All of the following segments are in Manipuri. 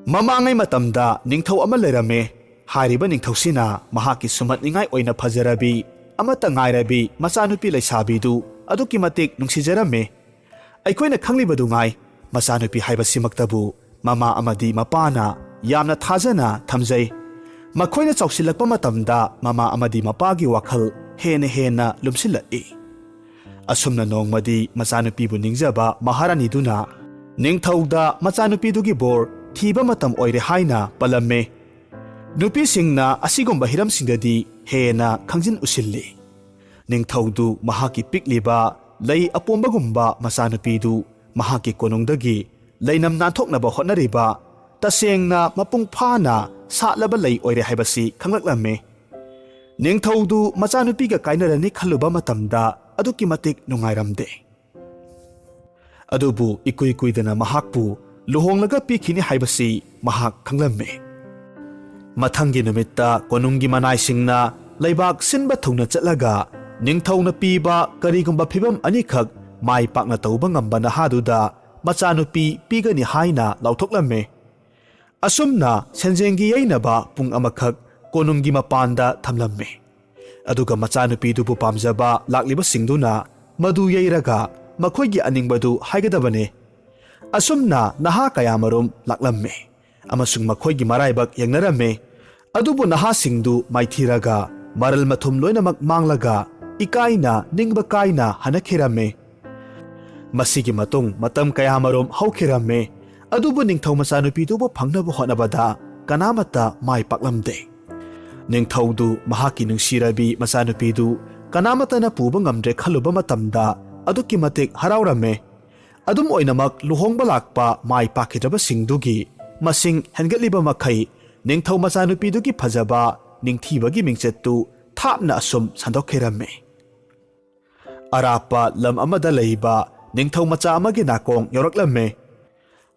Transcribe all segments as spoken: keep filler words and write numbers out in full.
ꯃꯃꯥꯡꯉꯩ ꯃꯇꯝꯗ ꯅꯤꯡꯊꯧ ꯑꯃ ꯂꯩꯔꯝꯃꯦ꯫ ꯍꯥꯏꯔꯤꯕ ꯅꯤꯡꯊꯧꯁꯤꯅ ꯃꯍꯥꯛꯀꯤ ꯁꯨꯝꯍꯠꯅꯤꯡꯉꯥꯏ ꯑꯣꯏꯅ ꯐꯖꯔꯕꯤ ꯑꯃꯠꯇ ꯉꯥꯏꯔꯕꯤ ꯃꯆꯥꯅꯨꯄꯤ ꯂꯩꯁꯥꯕꯤꯗꯨ ꯑꯗꯨꯛꯀꯤ ꯃꯇꯤꯛ ꯅꯨꯡꯁꯤꯖꯔꯝꯃꯤ꯫ ꯑꯩꯈꯣꯏꯅ ꯈꯪꯂꯤꯕꯗꯨ ꯉꯥꯏ, ꯃꯆꯥꯅꯨꯄꯤ ꯍꯥꯏꯕꯁꯤꯃꯛꯇꯕꯨ ꯃꯃꯥ ꯑꯃꯗꯤ ꯃꯄꯥꯅ ꯌꯥꯝꯅ ꯊꯥꯖꯅ ꯊꯝꯖꯩ꯫ ꯃꯈꯣꯏꯅ ꯆꯥꯎꯁꯤꯜꯂꯛꯄ ꯃꯇꯝꯗ ꯃꯃꯥ ꯑꯃꯗꯤ ꯃꯄꯥꯒꯤ ꯋꯥꯈꯜ ꯍꯦꯟꯅ ꯍꯦꯟꯅ ꯂꯨꯝꯁꯤꯜꯂꯛꯏ꯫ ꯑꯁꯨꯝꯅ ꯅꯣꯡꯃꯗꯤ ꯃꯆꯥꯅꯨꯄꯤꯕꯨ ꯅꯤꯡꯖꯕ ꯃꯍꯥꯔꯥꯅꯤꯗꯨꯅ ꯅꯤꯡꯊꯧꯗ ꯃꯆꯥꯅꯨꯄꯤꯗꯨꯒꯤ ꯕꯣꯔ ꯊꯤꯕ ꯃꯇꯝ ꯑꯣꯏꯔꯦ ꯍꯥꯏꯅ ꯄꯜꯂꯝꯃꯦ꯫ ꯅꯨꯄꯤꯁꯤꯡꯅ ꯑꯁꯤꯒꯨꯝꯕ ꯍꯤꯔꯝꯁꯤꯡꯗꯗꯤ ꯍꯦꯟꯅ ꯈꯪꯖꯤꯟ ꯎꯁꯤꯜꯂꯤ꯫ ꯅꯤꯡꯊꯧꯗꯨ ꯃꯍꯥꯛꯀꯤ ꯄꯤꯛꯂꯤꯕ ꯂꯩ ꯑꯄꯣꯝꯕꯒꯨꯝꯕ ꯃꯆꯥꯅꯨꯄꯤꯗꯨ ꯃꯍꯥꯛꯀꯤ ꯀꯣꯅꯨꯡꯗꯒꯤ ꯂꯩꯅꯝ ꯅꯥꯟꯊꯣꯛꯅꯕ ꯍꯣꯠꯅꯔꯤꯕ ꯇꯁꯦꯡꯅ ꯃꯄꯨꯡ ꯐꯥꯅ ꯁꯥꯠꯂꯕ ꯂꯩ ꯑꯣꯏꯔꯦ ꯍꯥꯏꯕꯁꯤ ꯈꯪꯂꯛꯂꯝꯃꯤ꯫ ꯅꯤꯡꯊꯧꯗꯨ ꯃꯆꯥꯅꯨꯄꯤꯒ ꯀꯥꯏꯅꯔꯅꯤ ꯈꯜꯂꯨꯕ ꯃꯇꯝꯗ ꯑꯗꯨꯛꯀꯤ ꯃꯇꯤꯛ ꯅꯨꯡꯉꯥꯏꯔꯝꯗꯦ꯫ ꯑꯗꯨꯕꯨ ꯏꯀꯨꯏ ꯀꯨꯏꯗꯅ ꯃꯍꯥꯛꯄꯨ ꯂꯨꯍꯣꯡꯂꯒ ꯄꯤꯈꯤꯅꯤ ꯍꯥꯏꯕꯁꯤ ꯃꯍꯥꯛ ꯈꯪꯂꯝꯃꯤ꯫ ꯃꯊꯪꯒꯤ ꯅꯨꯃꯤꯠꯇ ꯀꯣꯅꯨꯡꯒꯤ ꯃꯅꯥꯏꯁꯤꯡꯅ ꯂꯩꯕꯥꯛ ꯁꯤꯟꯕ ꯊꯨꯡꯅ ꯆꯠꯂꯒ ꯅꯤꯡꯊꯧꯅ ꯄꯤꯕ ꯀꯔꯤꯒꯨꯝꯕ ꯐꯤꯚꯝ ꯑꯅꯤꯈꯛ ꯃꯥꯏ ꯄꯥꯛꯅ ꯇꯧꯕ ꯉꯝꯕ ꯅꯍꯥꯗꯨꯗ ꯃꯆꯥꯅꯨꯄꯤ ꯄꯤꯒꯅꯤ ꯍꯥꯏꯅ ꯂꯥꯎꯊꯣꯛꯂꯝꯃꯤ꯫ ꯑꯁꯨꯝꯅ ꯁꯦꯟꯖꯦꯡꯒꯤ ꯌꯩꯅꯕ ꯄꯨꯡ ꯑꯃꯈꯛ ꯀꯣꯅꯨꯡꯒꯤ ꯃꯄꯥꯟꯗ ꯊꯝꯂꯝꯃꯤ꯫ ꯑꯗꯨꯒ ꯃꯆꯥꯅꯨꯄꯤꯗꯨꯕꯨ ꯄꯥꯝꯖꯕ ꯂꯥꯛꯂꯤꯕꯁꯤꯡꯗꯨꯅ ꯃꯗꯨ ꯌꯩꯔꯒ ꯃꯈꯣꯏꯒꯤ ꯑꯅꯤꯡꯕꯗꯨ ꯍꯥꯏꯒꯗꯕꯅꯤ꯫ ꯑꯁꯨꯝꯅ ꯅꯍꯥ ꯀꯌꯥꯃꯔꯨꯝ ꯂꯥꯛꯂꯝꯃꯤ ꯑꯃꯁꯨꯡ ꯃꯈꯣꯏꯒꯤ ꯃꯔꯥꯏꯕꯛ ꯌꯦꯡꯅꯔꯝꯃꯤ꯫ ꯑꯗꯨꯕꯨ ꯅꯍꯥꯁꯤꯡꯗꯨ ꯃꯥꯏꯊꯤꯔꯒ ꯃꯔꯜ ꯃꯊꯨꯝ ꯂꯣꯏꯅꯃꯛ ꯃꯥꯡꯂꯒ ꯏꯀꯥꯏꯅ ꯅꯤꯡꯕ ꯀꯥꯏꯅ ꯍꯟꯅꯈꯤꯔꯝꯃꯤ꯫ ꯃꯁꯤꯒꯤ ꯃꯇꯨꯡ ꯃꯇꯝ ꯀꯌꯥꯃꯔꯨꯝ ꯍꯧꯈꯤꯔꯝꯃꯤ꯫ ꯑꯗꯨꯕꯨ ꯅꯤꯡꯊꯧ ꯃꯆꯥꯅꯨꯄꯤꯗꯨꯕꯨ ꯐꯪꯅꯕ ꯍꯣꯠꯅꯕꯗ ꯀꯅꯥꯃꯠꯇ ꯃꯥꯏ ꯄꯥꯛꯂꯝꯗꯦ꯫ ꯅꯤꯡꯊꯧꯗꯨ ꯃꯍꯥꯛꯀꯤ ꯅꯨꯡꯁꯤꯔꯕꯤ ꯃꯆꯥꯅꯨꯄꯤꯗꯨ ꯀꯅꯥꯃꯠꯇꯅ ꯄꯨꯕ ꯉꯝꯗ꯭ꯔꯦ ꯈꯜꯂꯨꯕ ꯃꯇꯝꯗ ꯑꯗꯨꯛꯀꯤ ꯃꯇꯤꯛ ꯍꯔꯥꯎꯔꯝꯃꯤ꯫ ꯑꯗꯨꯝ ꯑꯣꯏꯅꯃꯛ ꯂꯨꯍꯣꯡꯕ ꯂꯥꯛꯄ ꯃꯥꯏ ꯄꯥꯛꯈꯤꯗ꯭ꯔꯕꯁꯤꯡꯗꯨꯒꯤ ꯃꯁꯤꯡ ꯍꯦꯟꯒꯠꯂꯤꯕ ꯃꯈꯩ ꯅꯤꯡꯊꯧ ꯃꯆꯥꯅꯨꯄꯤꯗꯨꯒꯤ ꯐꯖꯕ ꯅꯤꯡꯊꯤꯕꯒꯤ ꯃꯤꯡꯆꯠꯇꯨ ꯊꯥꯞꯅ ꯑꯁꯨꯝ ꯁꯟꯗꯣꯛꯈꯤꯔꯝꯃꯤ꯫ ꯑꯔꯥꯞꯄ ꯂꯝ ꯑꯃꯗ ꯂꯩꯕ ꯅꯤꯡꯊꯧ ꯃꯆꯥ ꯑꯃꯒꯤ ꯅꯥꯀꯣꯡ ꯌꯧꯔꯛꯂꯝꯃꯤ꯫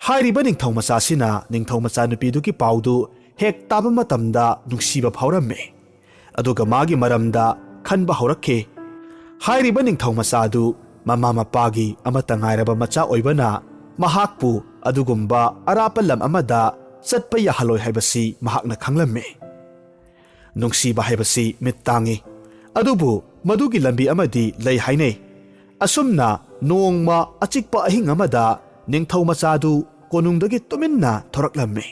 ꯍꯥꯏꯔꯤꯕ ꯅꯤꯡꯊꯧ ꯃꯆꯥꯁꯤꯅ ꯅꯤꯡꯊꯧ ꯃꯆꯥꯅꯨꯄꯤꯗꯨꯒꯤ ꯄꯥꯎꯗꯨ ꯍꯦꯛ ꯇꯥꯕ ꯃꯇꯝꯗ ꯅꯨꯡꯁꯤꯕ ꯐꯥꯎꯔꯝꯃꯤ꯫ ꯑꯗꯨꯒ ꯃꯥꯒꯤ ꯃꯔꯝꯗ ꯈꯟꯕ ꯍꯧꯔꯛꯈꯤ꯫ ꯍꯥꯏꯔꯤꯕ ꯅꯤꯡꯊꯧ ꯃꯆꯥꯗꯨ ꯃꯃꯥ ꯃꯄꯥꯒꯤ ꯑꯃꯠꯇ ꯉꯥꯏꯔꯕ ꯃꯆꯥ ꯑꯣꯏꯕꯅ ꯃꯍꯥꯛꯄꯨ ꯑꯗꯨꯒꯨꯝꯕ ꯑꯔꯥꯞꯄ ꯂꯝ ꯑꯃꯗ ꯆꯠꯄ ꯌꯥꯍꯜꯂꯣꯏ ꯍꯥꯏꯕꯁꯤ ꯃꯍꯥꯛꯅ ꯈꯪꯂꯝꯃꯤ꯫ ꯅꯨꯡꯁꯤꯕ ꯍꯥꯏꯕꯁꯤ ꯃꯤꯠ ꯇꯥꯡꯏ, ꯑꯗꯨꯕꯨ ꯃꯗꯨꯒꯤ ꯂꯝꯕꯤ ꯑꯃꯗꯤ ꯂꯩ ꯍꯥꯏꯅꯩ꯫ ꯑꯁꯨꯝꯅ ꯅꯣꯡꯃ ꯑꯆꯤꯛꯄ ꯑꯍꯤꯡ ꯑꯃꯗ ꯅꯤꯡꯊꯧ ꯃꯆꯥꯗꯨ ꯀꯣꯅꯨꯡꯗꯒꯤ ꯇꯨꯃꯤꯟꯅ ꯊꯣꯔꯛꯂꯝꯃꯤ꯫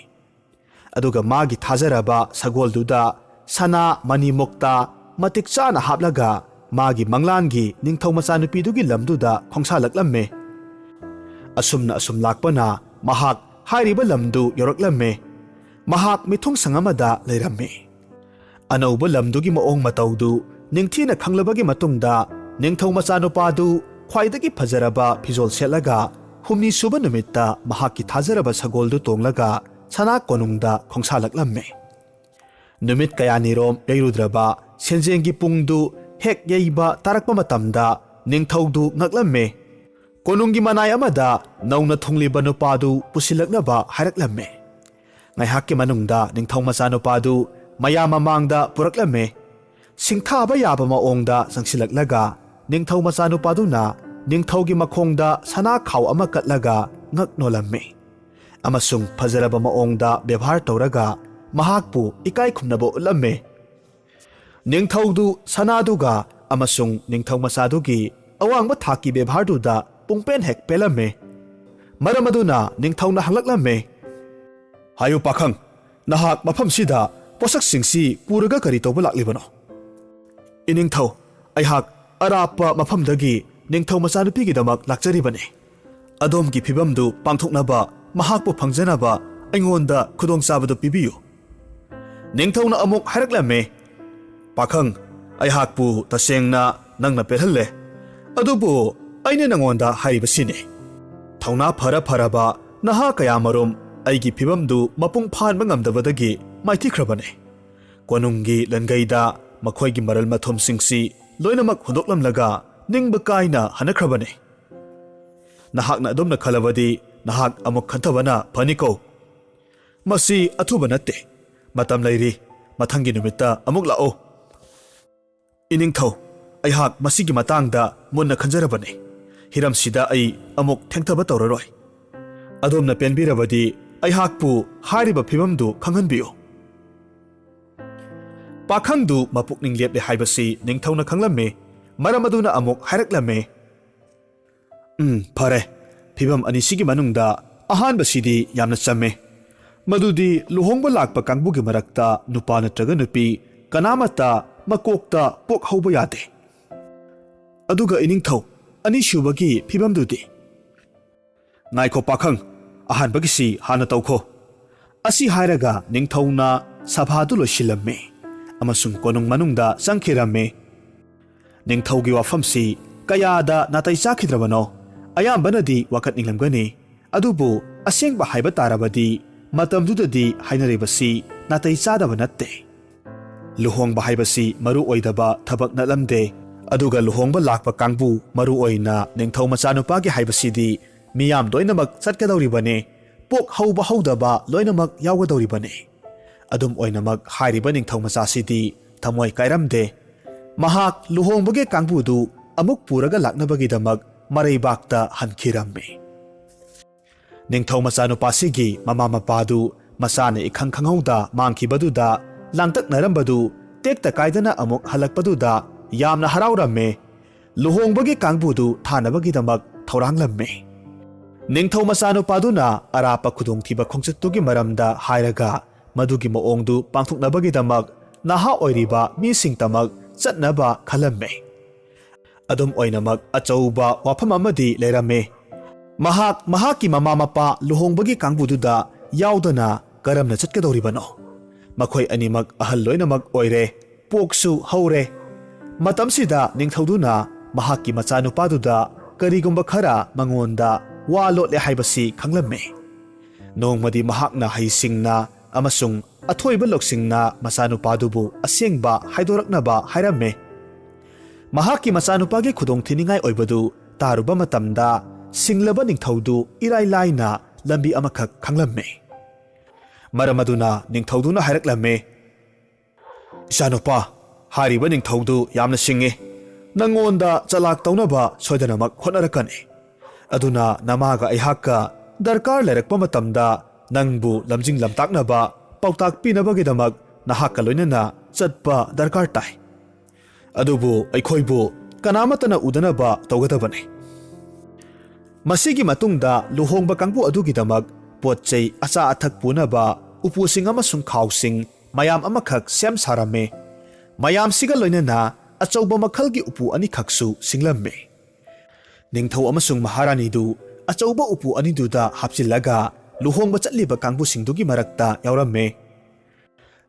ꯑꯗꯨꯒ ꯃꯥꯒꯤ ꯊꯥꯖꯔꯕ ꯁꯒꯣꯜꯗꯨꯗ ꯁꯅꯥ ꯃꯅꯤ ꯃꯨꯛꯇ ꯃꯇꯤꯛ ꯆꯥꯅ ꯍꯥꯞꯂꯒ ꯃꯥꯒꯤ ꯃꯪꯂꯥꯟꯒꯤ ꯅꯤꯡꯊꯧ ꯃꯆꯥꯅꯨꯄꯤꯗꯨꯒꯤ ꯂꯝꯗꯨꯗ ꯈꯣꯡꯁꯥꯜꯂꯛꯂꯝꯃꯤ꯫ ꯑꯁꯨꯝꯅ ꯑꯁꯨꯝ ꯂꯥꯛꯄꯅ ꯃꯍꯥꯛ ꯍꯥꯏꯔꯤꯕ ꯂꯝꯗꯨ ꯌꯧꯔꯛꯂꯝꯃꯤ꯫ ꯃꯍꯥꯛ ꯃꯤꯊꯨꯡꯁꯪ ꯑꯃꯗ ꯂꯩꯔꯝꯃꯤ꯫ ꯑꯅꯧꯕ ꯂꯝꯗꯨꯒꯤ ꯃꯑꯣꯡ ꯃꯇꯧꯗꯨ ꯅꯤꯡꯊꯤꯅ ꯈꯪꯂꯕꯒꯤ ꯃꯇꯨꯡꯗ ꯅꯤꯡꯊꯧ ꯃꯆꯥꯅꯨꯄꯥꯗꯨ ꯈ꯭ꯋꯥꯏꯗꯒꯤ ꯐꯖꯔꯕ ꯐꯤꯖꯣꯜ ꯁꯦꯠꯂꯒ ꯍꯨꯝꯅꯤ ꯁꯨꯕ ꯅꯨꯃꯤꯠꯇ ꯃꯍꯥꯛꯀꯤ ꯊꯥꯖꯔꯕ ꯁꯒꯣꯜꯗꯨ ꯇꯣꯡꯂꯒ ꯁꯅꯥ ꯀꯣꯅꯨꯡꯗ ꯈꯣꯡꯁꯥꯜꯂꯛꯂꯝꯃꯤ꯫ ꯅꯨꯃꯤꯠ ꯀꯌꯥꯅꯤꯔꯣꯝ ꯌꯩꯔꯨꯗ꯭ꯔꯕ ꯁꯦꯟꯖꯦꯡꯒꯤ ꯄꯨꯡꯗꯨ ꯍꯦꯛ ꯌꯩꯕ ꯇꯥꯔꯛꯄ ꯃꯇꯝꯗ ꯅꯤꯡꯊꯧꯗꯨ ꯉꯛꯂꯝꯃꯤ꯫ ꯀꯣꯅꯨꯡꯒꯤ ꯃꯅꯥꯏ ꯑꯃꯗ ꯅꯧꯅ ꯊꯨꯡꯂꯤꯕ ꯅꯨꯄꯥꯗꯨ ꯄꯨꯁꯤꯜꯂꯛꯅꯕ ꯍꯥꯏꯔꯛꯂꯝꯃꯤ꯫ ꯉꯥꯏꯍꯥꯛꯀꯤ ꯃꯅꯨꯡꯗ ꯅꯤꯡꯊꯧ ꯃꯆꯥꯅꯨꯄꯥꯗꯨ ꯃꯌꯥꯝ ꯃꯃꯥꯡꯗ ꯄꯨꯔꯛꯂꯝꯃꯤ꯫ ꯁꯤꯡꯊꯥꯕ ꯌꯥꯕ ꯃꯑꯣꯡꯗ ꯆꯪꯁꯤꯜꯂꯛꯂꯒ ꯅꯤꯡꯊꯧ ꯃꯆꯥꯅꯨꯄꯥꯗꯨꯅ ꯅꯤꯡꯊꯧꯒꯤ ꯃꯈꯣꯡꯗ ꯁꯅꯥ ꯈꯥꯎ ꯑꯃ ꯀꯠꯂꯒ ꯉꯛ ꯅꯣꯜꯂꯝꯃꯤ ꯑꯃꯁꯨꯡ ꯐꯖꯔꯕ ꯃꯑꯣꯡꯗ ꯕꯦꯕꯥꯔ ꯇꯧꯔꯒ ꯃꯍꯥꯛꯄꯨ ꯏꯀꯥꯏ ꯈꯨꯝꯅꯕ ꯎꯠꯂꯝꯃꯤ꯫ ꯅꯤꯡꯊꯧꯗꯨ ꯁꯅꯥꯗꯨꯒ ꯑꯃꯁꯨꯡ ꯅꯤꯡꯊꯧ ꯃꯆꯥꯗꯨꯒꯤ ꯑꯋꯥꯡꯕ ꯊꯥꯛꯀꯤ ꯕꯦꯕꯥꯔꯗꯨꯗ ꯄꯨꯡꯄꯦꯟ ꯍꯦꯛ ꯄꯦꯜꯂꯝꯃꯤ꯫ ꯃꯔꯝ ꯑꯗꯨꯅ ꯅꯤꯡꯊꯧꯅ ꯍꯪꯂꯛꯂꯝꯃꯤ, "ꯍꯥꯏꯌꯨ ꯄꯥꯈꯪ, ꯅꯍꯥꯛ ꯃꯐꯝꯁꯤꯗ ꯄꯣꯠꯁꯛꯁꯤꯡꯁꯤ ꯄꯨꯔꯒ ꯀꯔꯤ ꯇꯧꯕ ꯂꯥꯛꯂꯤꯕꯅꯣ?" "ꯏꯅꯤꯡꯊꯧ, ꯑꯩꯍꯥꯛ ꯑꯔꯥꯞꯄ ꯃꯐꯝꯗꯒꯤ ꯅꯤꯡꯊꯧ ꯃꯆꯥꯅꯨꯄꯤꯒꯤꯗꯃꯛ ꯂꯥꯛꯆꯔꯤꯕꯅꯤ꯫ ꯑꯗꯣꯝꯒꯤ ꯐꯤꯚꯝꯗꯨ ꯄꯥꯡꯊꯣꯛꯅꯕ, ꯃꯍꯥꯛꯄꯨ ꯐꯪꯖꯅꯕ ꯑꯩꯉꯣꯟꯗ ꯈꯨꯗꯣꯡꯆꯥꯕꯗꯨ ꯄꯤꯕꯤꯌꯨ꯫" ꯅꯤꯡꯊꯧꯅ ꯑꯃꯨꯛ ꯍꯥꯏꯔꯛꯂꯝꯃꯤ, "ꯄꯥꯈꯪ, ꯑꯩꯍꯥꯛꯄꯨ ꯇꯁꯦꯡꯅ ꯅꯪꯅ ꯄꯦꯜꯍꯜꯂꯦ꯫ ꯑꯗꯨꯕꯨ ꯑꯩꯅ ꯅꯉꯣꯟꯗ ꯍꯥꯏꯔꯤꯕꯁꯤꯅꯤ, ꯊꯧꯅꯥ ꯐꯔ ꯐꯔꯕ ꯅꯍꯥ ꯀꯌꯥꯃꯔꯨꯝ ꯑꯩꯒꯤ ꯐꯤꯚꯝꯗꯨ ꯃꯄꯨꯡ ꯐꯥꯍꯟꯕ ꯉꯝꯗꯕꯗꯒꯤ ꯃꯥꯏꯊꯤꯈ꯭ꯔꯕꯅꯤ꯫ ꯀꯣꯅꯨꯡꯒꯤ ꯂꯟꯒꯩꯗ ꯃꯈꯣꯏꯒꯤ ꯃꯔꯜ ꯃꯊꯨꯝꯁꯤꯡꯁꯤ ꯂꯣꯏꯅꯃꯛ ꯍꯨꯟꯗꯣꯛꯂꯝꯂꯒ ꯅꯤꯡꯕ ꯀꯥꯏꯅ ꯍꯟꯅꯈ꯭ꯔꯕꯅꯤ꯫ ꯅꯍꯥꯛꯅ ꯑꯗꯨꯝꯅ ꯈꯜꯂꯕꯗꯤ ꯅꯍꯥꯛ ꯑꯃꯨꯛ ꯈꯟꯊꯕꯅ ꯐꯅꯤꯀꯣ꯫ ꯃꯁꯤ ꯑꯊꯨꯕ ꯅꯠꯇꯦ꯫ ꯃꯇꯝ ꯂꯩꯔꯤ꯫ ꯃꯊꯪꯒꯤ ꯅꯨꯃꯤꯠꯇ ꯑꯃꯨꯛ ꯂꯥꯛꯎ꯫" "ꯏꯅꯤꯡꯊꯧ, ꯑꯩꯍꯥꯛ ꯃꯁꯤꯒꯤ ꯃꯇꯥꯡꯗ ꯃꯨꯟꯅ ꯈꯟꯖꯔꯕꯅꯤ꯫ ꯍꯤꯔꯝꯁꯤꯗ ꯑꯩ ꯑꯃꯨꯛ ꯊꯦꯡꯊꯕ ꯇꯧꯔꯔꯣꯏ꯫ ꯑꯗꯣꯝꯅ ꯄꯦꯟꯕꯤꯔꯕꯗꯤ ꯑꯩꯍꯥꯛꯄꯨ ꯍꯥꯏꯔꯤꯕ ꯐꯤꯚꯝꯗꯨ ꯈꯪꯍꯟꯕꯤꯌꯨ꯫ ꯄꯥꯈꯪꯗꯨ ꯃꯄꯨꯛꯅꯤꯡ ꯂꯦꯞꯂꯦ ꯍꯥꯏꯕꯁꯤ ꯅꯤꯡꯊꯧꯅ ꯈꯪꯂꯝꯃꯤ꯫ ꯃꯔꯝ ꯑꯗꯨꯅ ꯑꯃꯨꯛ ꯍꯥꯏꯔꯛꯂꯝꯃꯤ, "ꯎꯝ, ꯐꯔꯦ꯫ ꯐꯤꯚꯝ ꯑꯅꯤꯁꯤꯒꯤ ꯃꯅꯨꯡꯗ ꯑꯍꯥꯟꯕꯁꯤꯗꯤ ꯌꯥꯝꯅ ꯆꯝꯃꯦ꯫ ꯃꯗꯨꯗꯤ ꯂꯨꯍꯣꯡꯕ ꯂꯥꯛꯄ ꯀꯥꯡꯕꯨꯒꯤ ꯃꯔꯛꯇ ꯅꯨꯄꯥ ꯅꯠꯇ꯭ꯔꯒ ꯅꯨꯄꯤ ꯀꯅꯥꯃꯠꯇ ꯃꯀꯣꯛꯇ ꯄꯣꯛ ꯍꯧꯕ ꯌꯥꯗꯦ꯫ ꯑꯗꯨꯒ ꯏꯅꯤꯡꯊꯧ, ꯑꯅꯤꯁꯨꯕꯒꯤ ꯐꯤꯚꯝꯗꯨꯗꯤ?" "ꯉꯥꯏꯈꯣ ꯄꯥꯈꯪ, ꯑꯍꯥꯟꯕꯒꯤꯁꯤ ꯍꯥꯟꯅ ꯇꯧꯈꯣ꯫" ꯑꯁꯤ ꯍꯥꯏꯔꯒ ꯅꯤꯡꯊꯧꯅ ꯁꯚꯥꯗꯨ ꯂꯣꯏꯁꯤꯜꯂꯝꯃꯤ ꯑꯃꯁꯨꯡ ꯀꯣꯅꯨꯡ ꯃꯅꯨꯡꯗ ꯆꯪꯈꯤꯔꯝꯃꯤ꯫ ꯅꯤꯡꯊꯧꯒꯤ ꯋꯥꯐꯝꯁꯤ ꯀꯌꯥꯗ ꯅꯥꯇꯩ ꯆꯥꯈꯤꯗ꯭ꯔꯕꯅꯣ? ꯑꯌꯥꯝꯕꯅꯗꯤ ꯋꯥꯀꯠꯅꯤꯡꯂꯝꯒꯅꯤ, ꯑꯗꯨꯕꯨ ꯑꯁꯦꯡꯕ ꯍꯥꯏꯕ ꯇꯥꯔꯕꯗꯤ ꯃꯇꯝꯗꯨꯗꯗꯤ ꯍꯥꯏꯅꯔꯤꯕꯁꯤ ꯅꯥꯇꯩ ꯆꯥꯗꯕ ꯅꯠꯇꯦ꯫ ꯂꯨꯍꯣꯡꯕ ꯍꯥꯏꯕꯁꯤ ꯃꯔꯨ ꯑꯣꯏꯗꯕ ꯊꯕꯛ ꯅꯠꯂꯝꯗꯦ꯫ ꯑꯗꯨꯒ ꯂꯨꯍꯣꯡꯕ ꯂꯥꯛꯄ ꯀꯥꯡꯕꯨ, ꯃꯔꯨ ꯑꯣꯏꯅ ꯅꯤꯡꯊꯧ ꯃꯆꯥꯅꯨꯄꯥꯒꯤ ꯍꯥꯏꯕꯁꯤꯗꯤ ꯃꯤꯌꯥꯝ ꯂꯣꯏꯅꯃꯛ ꯆꯠꯀꯗꯧꯔꯤꯕꯅꯤ, ꯄꯣꯛ ꯍꯧꯕ ꯍꯧꯗꯕ ꯂꯣꯏꯅꯃꯛ ꯌꯥꯎꯒꯗꯧꯔꯤꯕꯅꯤ꯫ ꯑꯗꯨꯝ ꯑꯣꯏꯅꯃꯛ ꯍꯥꯏꯔꯤꯕ ꯅꯤꯡꯊꯧ ꯃꯆꯥꯁꯤꯗꯤ ꯊꯃꯣꯏ ꯀꯥꯏꯔꯝꯗꯦ꯫ ꯃꯍꯥꯛ ꯂꯨꯍꯣꯡꯕꯒꯤ ꯀꯥꯡꯕꯨꯗꯨ ꯑꯃꯨꯛ ꯄꯨꯔꯒ ꯂꯥꯛꯅꯕꯒꯤꯗꯃꯛ ꯃꯔꯩꯕꯥꯛꯇ ꯍꯟꯈꯤꯔꯝꯃꯤ꯫ ꯅꯤꯡꯊꯧ ꯃꯆꯥꯅꯨꯄꯥꯁꯤꯒꯤ ꯃꯃꯥ ꯃꯄꯥꯗꯨ ꯃꯆꯥꯅ ꯏꯈꯪ ꯈꯪꯍꯧꯗ ꯃꯥꯡꯈꯤꯕꯗꯨꯗ ꯂꯥꯡꯇꯛꯅꯔꯝꯕꯗꯨ ꯇꯦꯛꯇ ꯀꯥꯏꯗꯅ ꯑꯃꯨꯛ ꯍꯜꯂꯛꯄꯗꯨꯗ ꯌꯥꯝꯅ ꯍꯔꯥꯎꯔꯝꯃꯦ꯫ ꯂꯨꯍꯣꯡꯕꯒꯤ ꯀꯥꯡꯕꯨꯗꯨ ꯊꯥꯅꯕꯒꯤꯗꯃꯛ ꯊꯧꯔꯥꯡꯂꯝꯃꯦ꯫ ꯅꯤꯡꯊꯧ ꯃꯆꯥꯅꯨꯄꯥꯗꯨꯅ ꯑꯔꯥꯞꯄ ꯈꯨꯗꯣꯡꯊꯤꯕ ꯈꯣꯡꯆꯠꯇꯨꯒꯤ ꯃꯔꯝꯗ ꯍꯥꯏꯔꯒ ꯃꯗꯨꯒꯤ ꯃꯑꯣꯡꯗꯨ ꯄꯥꯡꯊꯣꯛꯅꯕꯒꯤꯗꯃꯛ ꯅꯍꯥ ꯑꯣꯏꯔꯤꯕ ꯃꯤꯁꯤꯡꯇꯃꯛ ꯆꯠꯅꯕ ꯈꯜꯂꯝꯃꯦ꯫ ꯑꯗꯨꯝ ꯑꯣꯏꯅꯃꯛ ꯑꯆꯧꯕ ꯋꯥꯐꯝ ꯑꯃꯗꯤ ꯂꯩꯔꯝꯃꯤ꯫ ꯃꯍꯥꯛ ꯃꯍꯥꯛꯀꯤ ꯃꯃꯥ ꯃꯄꯥ ꯂꯨꯍꯣꯡꯕꯒꯤ ꯀꯥꯡꯕꯨꯗꯨꯗ ꯌꯥꯎꯗꯅ ꯀꯔꯝꯅ ꯆꯠꯀꯗꯧꯔꯤꯕꯅꯣ? ꯃꯈꯣꯏ ꯑꯅꯤꯃꯛ ꯑꯍꯜ ꯂꯣꯏꯅꯃꯛ ꯑꯣꯏꯔꯦ, ꯄꯣꯛꯁꯨ ꯍꯧꯔꯦ꯫ ꯃꯇꯝꯁꯤꯗ ꯅꯤꯡꯊꯧꯗꯨꯅ ꯃꯍꯥꯛꯀꯤ ꯃꯆꯥꯅꯨꯄꯥꯗꯨꯗ ꯀꯔꯤꯒꯨꯝꯕ ꯈꯔ ꯃꯉꯣꯟꯗ ꯋꯥ ꯂꯣꯠꯂꯦ ꯍꯥꯏꯕꯁꯤ ꯈꯪꯂꯝꯃꯤ꯫ ꯅꯣꯡꯃꯗꯤ ꯃꯍꯥꯛꯅ ꯍꯩꯁꯤꯡꯅ ꯑꯃꯁꯨꯡ ꯑꯊꯣꯏꯕ ꯂꯧꯁꯤꯡꯅ ꯃꯆꯥꯅꯨꯄꯥꯗꯨꯕꯨ ꯑꯁꯦꯡꯕ ꯍꯥꯏꯗꯣꯔꯛꯅꯕ ꯍꯥꯏꯔꯝꯃꯤ꯫ ꯃꯍꯥꯛꯀꯤ ꯃꯆꯥꯅꯨꯄꯥꯒꯤ ꯈꯨꯗꯣꯡꯊꯤꯅꯤꯡꯉꯥꯏ ꯑꯣꯏꯕꯗꯨ ꯇꯥꯔꯨꯕ ꯃꯇꯝꯗ ꯁꯤꯡꯂꯕ ꯅꯤꯡꯊꯧꯗꯨ ꯏꯔꯥꯏ ꯂꯥꯏꯅ ꯂꯝꯕꯤ ꯑꯃꯈꯛ ꯈꯪꯂꯝꯃꯤ꯫ ꯃꯔꯝ ꯑꯗꯨꯅ ꯅꯤꯡꯊꯧꯗꯨꯅ ꯍꯥꯏꯔꯛꯂꯝꯃꯤ, "ꯏꯆꯥꯅꯨꯄꯥ, ꯍꯥꯏꯔꯤꯕ ꯅꯤꯡꯊꯧꯗꯨ ꯌꯥꯝꯅ ꯁꯤꯡꯉꯤ꯫ ꯅꯪꯉꯣꯟꯗ ꯆꯂꯥꯛ ꯇꯧꯅꯕ ꯁꯣꯏꯗꯅꯃꯛ ꯍꯣꯠꯅꯔꯛꯀꯅꯤ꯫ ꯑꯗꯨꯅ ꯅꯃꯥꯒ ꯑꯩꯍꯥꯛꯀ ꯗꯔꯀꯥꯔ ꯂꯩꯔꯛꯄ ꯃꯇꯝꯗ ꯅꯪꯕꯨ ꯂꯝꯖꯤꯡ ꯂꯝꯇꯥꯛꯅꯕ, ꯄꯥꯎꯇꯥꯛ ꯄꯤꯅꯕꯒꯤꯗꯃꯛ ꯅꯍꯥꯛꯀ ꯂꯣꯏꯅꯅ ꯆꯠꯄ ꯗꯔꯀꯥꯔ ꯇꯥꯏ꯫ ꯑꯗꯨꯕꯨ ꯑꯩꯈꯣꯏꯕꯨ ꯀꯅꯥꯃꯠꯇꯅ ꯎꯗꯅꯕ ꯇꯧꯒꯗꯕꯅꯤ꯫ ꯃꯁꯤꯒꯤ ꯃꯇꯨꯡꯗ ꯂꯨꯍꯣꯡꯕ ꯀꯥꯡꯕꯨ ꯑꯗꯨꯒꯤꯗꯃꯛ ꯄꯣꯠ ꯆꯩ, ꯑꯆꯥ ꯑꯊꯛ ꯄꯨꯅꯕ ꯎꯄꯨꯁꯤꯡ ꯑꯃꯁꯨꯡ ꯈꯥꯎꯁꯤꯡ ꯃꯌꯥꯝ ꯑꯃꯈꯛ ꯁꯦꯝ ꯁꯥꯔꯝꯃꯤ꯫ ꯃꯌꯥꯝꯁꯤꯒ ꯂꯣꯏꯅꯅ ꯑꯆꯧꯕ ꯃꯈꯜꯒꯤ ꯎꯄꯨ ꯑꯅꯤꯈꯛꯁꯨ ꯁꯤꯡꯂꯝꯃꯤ꯫ ꯅꯤꯡꯊꯧ ꯑꯃꯁꯨꯡ ꯃꯍꯥꯔꯥꯅꯤꯗꯨ ꯑꯆꯧꯕ ꯎꯄꯨ ꯑꯅꯤꯗꯨꯗ ꯍꯥꯞꯆꯤꯜꯂꯒ ꯂꯨꯍꯣꯡꯕ ꯆꯠꯂꯤꯕ ꯀꯥꯡꯕꯨꯁꯤꯡꯗꯨꯒꯤ ꯃꯔꯛꯇ ꯌꯥꯎꯔꯝꯃꯤ꯫